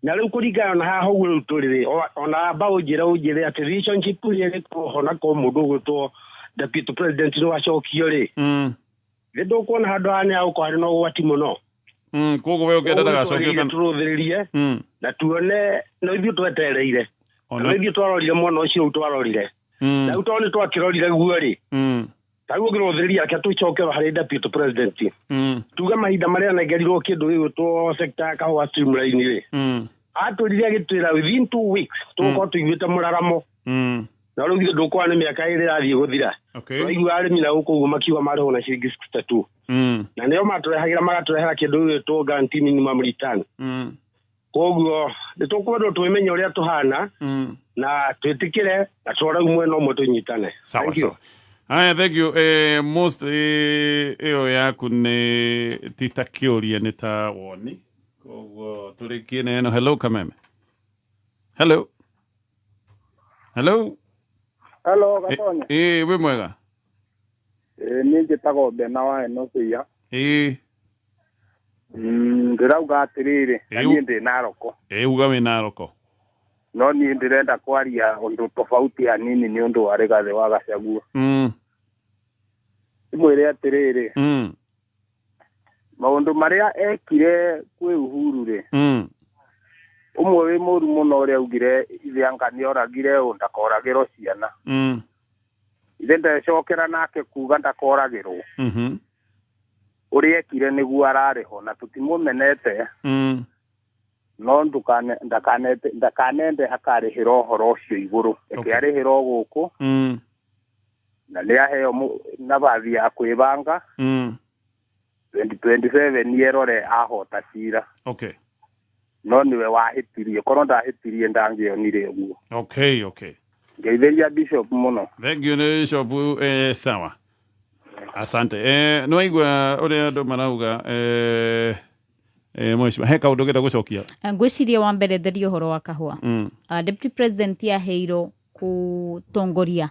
Na rĩu kũringana na haha ũguo rĩu tũrĩ rĩ, ona amba ũnjĩre atĩ relationship ĩrĩa ĩgĩkorwo ho na ko mũndũ ũgwĩtwo deputy president nĩ wacokio rĩ, nĩ ndũkuona handũ haha nĩ hagũkorwo harĩ na ũgwati mũno. Koguo we ũngĩenda ndagacokio Twagĩrĩire tũrũthĩrĩrie na tuone no ithuĩ twetereire. Ona No ithuĩ twarorire mwena ũcio ũyũ twarorire. Na rĩu tondũ nĩ twakĩrorire guo rĩ, ta rĩu ũngĩrũthĩrĩria, reke tũcoke harĩ deputy president. Tuge mahinda marĩa anengerirwo kĩndũ gĩgwĩtwo sector ya kahũa streamline rĩ, atwĩrire agĩtwĩra within 2 weeks tũgũkorwo tũiguĩte mũraramo. Na rĩu githĩ ndũkuona nĩ mĩaka 2 ĩrathiĩ gũthira? Tũraigua arĩmi na gũkũ ũguo makiuga marĩhwo na ciringi 62. Na nĩo matũrehagĩra, magatũrehera kĩndũ gĩgwĩtwo guarantee minimum return. Koguo nĩ tũkwendwo twĩmenye ũrĩa tũhana na twĩtĩkĩre na tũrore mwena ũmwe tũnyitane. Sawa. Thank you. Sawa. Haya, thank you. Most ĩyo yaku nĩ ti ta kĩũria, nĩ ta woni. Koguo tũrĩkie na ĩno. Hello, Kameme. Hello. Hello. Hello, Gatonya. Ĩ, wĩ mwega? Ĩ, niĩ njĩtagwo Bena wa Enosia. Ndĩrauga atĩrĩrĩ, na niĩ ndĩ Naroko. Ĩ, uga wĩ Naroko. No niĩ ndĩrenda kwaria ũndũ tofauti hanini nĩ ũndũ wa Rigathĩ wa Gachagua. Ndĩmwĩre atĩrĩrĩ, maũndũ marĩa ekire kwĩ Uhuru rĩ, ũmwe wĩ mũru mũno ũrĩa augire ithe anga nĩoragire ũ ndakoragĩrwo ciana. Ithe ndecokera nake kuga ndakoragĩrwo. Ũrĩa ekire nĩguo ararĩho na tũtimũmenete, no ndakanende akarĩhĩra ũhoro ũcio igũrũ, reke arĩhĩra o gũkũ na nĩ aheo nabathi ya kwĩbanga 2027 erore ahota cira. No nĩwe wahĩtirie, korwo ndahĩtirie ndangĩonire ũguo. Ngeithĩria Bishop mũno. Thank you, Bishop. Sawa, asante. Nĩwaigua ũrĩa andũ marauga. Mheshimiwa, he kaũndũ ũngĩenda gũcokia? Ngwĩciria wa mbere theria ũhoro wa kahũa. Deputy president aheirwo kũtongoria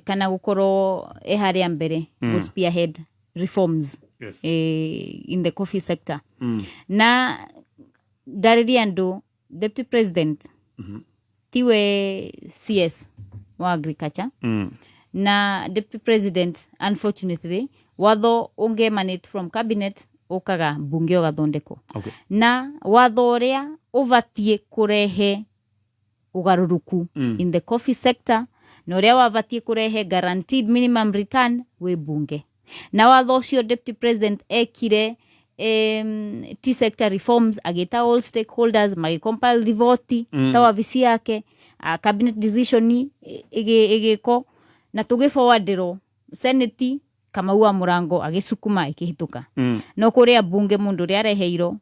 kana gũkorwo e harĩa mbere gũ spearhead reforms in the coffee sector. Na ndarĩria andũ, deputy president tiwe CS wa agriculture. Na deputy president, unfortunately, watho ũngĩ emanate from cabinet ũkaga mbunge ũgathondekwo. Na watho ũrĩa ũbatiĩ kũrehe ũgarũrũku in the coffee sector na ũrĩa wabatiĩ kũrehe guaranteed minimum return wĩ mbunge, na watho ũcio deputy president ekire tea sector reforms, agĩta all stakeholders, magĩcompile riboti ta wabici yake, cabinet decision ĩgĩkwo na tũgĩforwardirwo senate, Kamau wa Mũrango agĩcukuma ĩkĩhĩtũka. No kũrĩa mbunge mũndũ ũrĩa areheirwo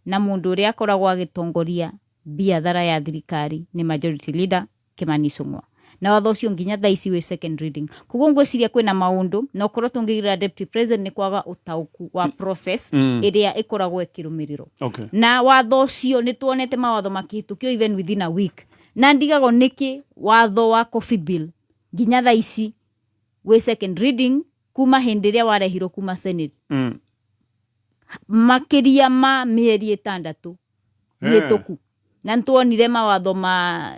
na mũndũ ũrĩa akoragwo agĩtongoria biathara ya thirikari nĩ majority leader Kimani Ichung'wa, na watho ũcio nginya thaa ici wĩ second reading. Koguo ngwĩciria kwĩna maũndũ na okorwo tũngĩgĩrĩra deputy president nĩ kwaga ũtaũku wa process ĩrĩa ĩkoragwo ĩkĩrũmĩrĩrwo. Na watho ũcio nĩ tuonete mawatho makĩhĩtũkio even within a week, na ndigagwo nĩkĩ watho wa coffee bill nginya thaa ici wĩ second reading kuma hĩndĩ ĩrĩa warehirwo kuma senate, makĩria ma mĩeri 6 mĩhĩtũku. Na nĩtuonire mawatho ma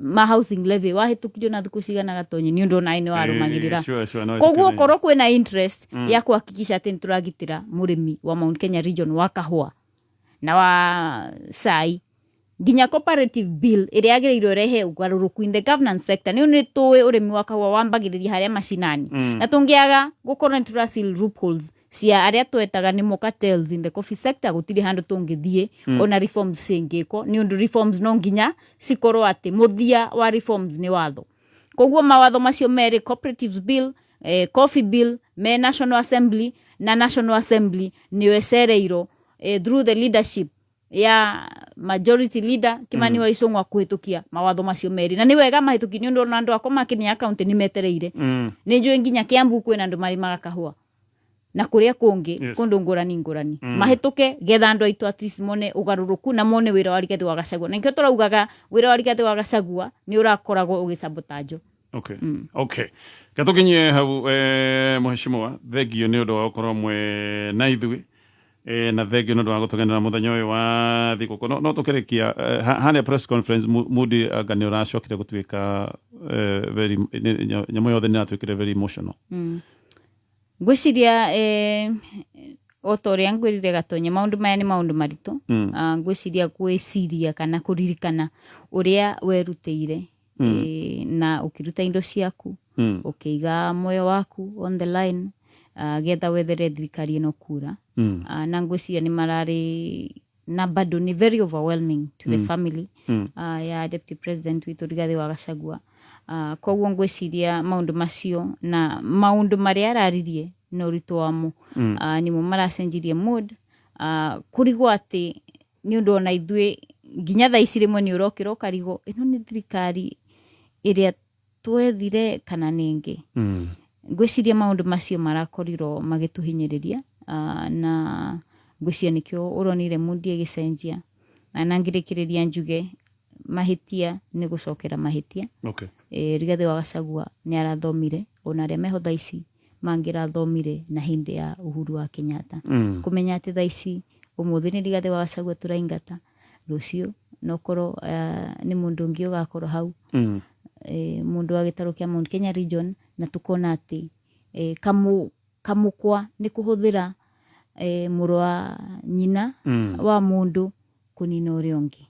ma housing levy wahĩtũkirio na thikũ cigana Gatonyi nĩ ũndũ onawe nĩ warũmagĩrĩra. Sure, sure, no Koguo ĩtĩkĩre. korwo kwĩna interest ya kuhakikisha atĩ nĩtũragitĩra mũrĩmi wa Mount Kenya region wa kahũa na wa cai, nginya cooperative bill ĩrĩa yagĩrĩirwo ĩrehe ũgarũrũku in the governance sector, nĩ nĩ tũĩ ũrĩmi wa kahũa wambagĩrĩria harĩa macinani, na tũngĩaga gũkorwo nĩ tũra seal loopholes cia arĩa twetaga nĩmo cartels in the coffee sector, gũtirĩ handũ tũngĩthiĩ ona reforms cingĩkwo, nĩ ũndũ reforms no nginya cikorwo atĩ mũthia wa reforms nĩ watho. Koguo mawatho macio merĩ, cooperatives bill, coffee bill, me National Assembly, na National Assembly nĩyo ĩcereirwo through the leadership ya majority leader Kimani wa Ichung'wa kũhĩtũkia mawatho macio merĩ. Na nĩ wega mahĩtũki, nĩ ũndũ ona andũ akwa ma Kĩrĩnyaga County nĩ metereire. Nĩ njũĩ nginya Kiambu kwĩna andũ marĩmaga kahũa na kũrĩa kũngĩ kũndũ ngũrani ngũrani. Mahĩtũke getha andũ aitũ at least mone ũgarũrũku na mone wĩra wa Rigathĩ wa Gachagua, na nĩkĩo tũraugaga wĩra wa Rigathĩ wa Gachagua nĩ ũrakoragwo ũgĩsabotajwo. Okay, gatũkinyie hau. Mheshimiwa, thengio nĩ ũndũ wa gũkorwo mwe na ithuĩ, na thengio nĩ ũndũ wa gũtũgenera mũthenya ũyũ wa thigũkũ. No tũkĩrĩkia, harĩa press conference Mudi anga nĩ ũracokire gũtuĩka very nyamũ yothe nĩ ĩratuĩkire very emotional. Ngwĩciria o ta ũrĩa ngwĩrire Gatonye, maũndũ maya nĩ maũndũ maritũ. Ah, ngwĩciria gwĩciria kana kũririkana ũrĩa werutĩire na ũkĩruta indo ciaku, ũkĩiga muoyo waku on the line, getha wethere thirikari ĩno kura. Na ngwĩciria nĩ mararĩ na bado nĩ very overwhelming to the family ya deputy president witũ Rigathĩ wa Gachagua. Koguo ngwĩciria maũndũ macio na maũndũ marĩa araririe na ũritũ wamo nĩmo maracenjirie mood, kũrigwo atĩ nĩ ũndũ ona ithuĩ nginya thaa ici rĩmwe nĩ ũrokĩra ũkarigwo ĩno nĩ thirikari ĩrĩa twethire kana nĩ ĩngĩ. Ngwĩciria maũndũ macio marakorirwo magĩtũhinyĩrĩria, na ngwĩciria nĩkĩo ũronire mood ĩgĩcenjia. Na ngĩrĩkĩrĩria njuge mahĩtia nĩ gũcokera mahĩtia. Rigathĩ wa Gachagua nĩ arathomire, ona arĩa meho thaa ici mangĩrathomire na hĩndĩ ya Uhuru wa Kenyatta, kũmenya atĩ thaa ici ũmũthĩ nĩ Rigathĩ wa Gachagua tũraingata, rũciũ nokorwo nĩ mũndũ ũngĩ ũgakorwo hau, mũndũ wa gĩtarũ kĩa Mount Kenya region, na tukona atĩ kamũkwa nĩ kũhũthĩra mũrũ wa nyina wa mũndũ kũnina ũrĩa ũngĩ.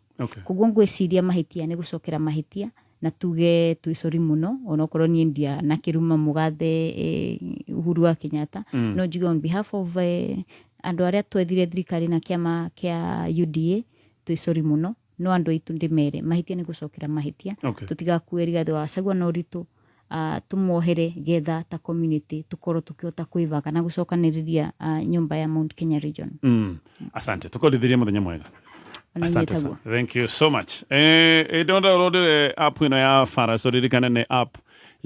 Koguo ngwĩciria mahĩtia nĩ gũcokera mahĩtia, na tuge twĩ sorry mũno, onokorwo niĩ ndianakĩruma mũgathe Uhuru wa Kenyatta, no njuge on behalf of andũ arĩa twethire thirikari na kĩama kĩa UDA, twĩ sorry mũno. No andũ aitũ ndĩmere mahĩtia nĩ gũcokera mahĩtia. Tũtigakue Rigathĩ wa Gachagua na ũritũ, tũmohere getha ta community tũkorwo tũkĩhota kwĩbanga na gũcokanĩrĩria nyũmba ya Mount Kenya region. Asante, tukodithirie mũthenya mwega. Ona inyuĩ Asante taguo. sana. Thank you so much. Ndona downloadire app ĩno ya Faras, ũririkane nĩ app.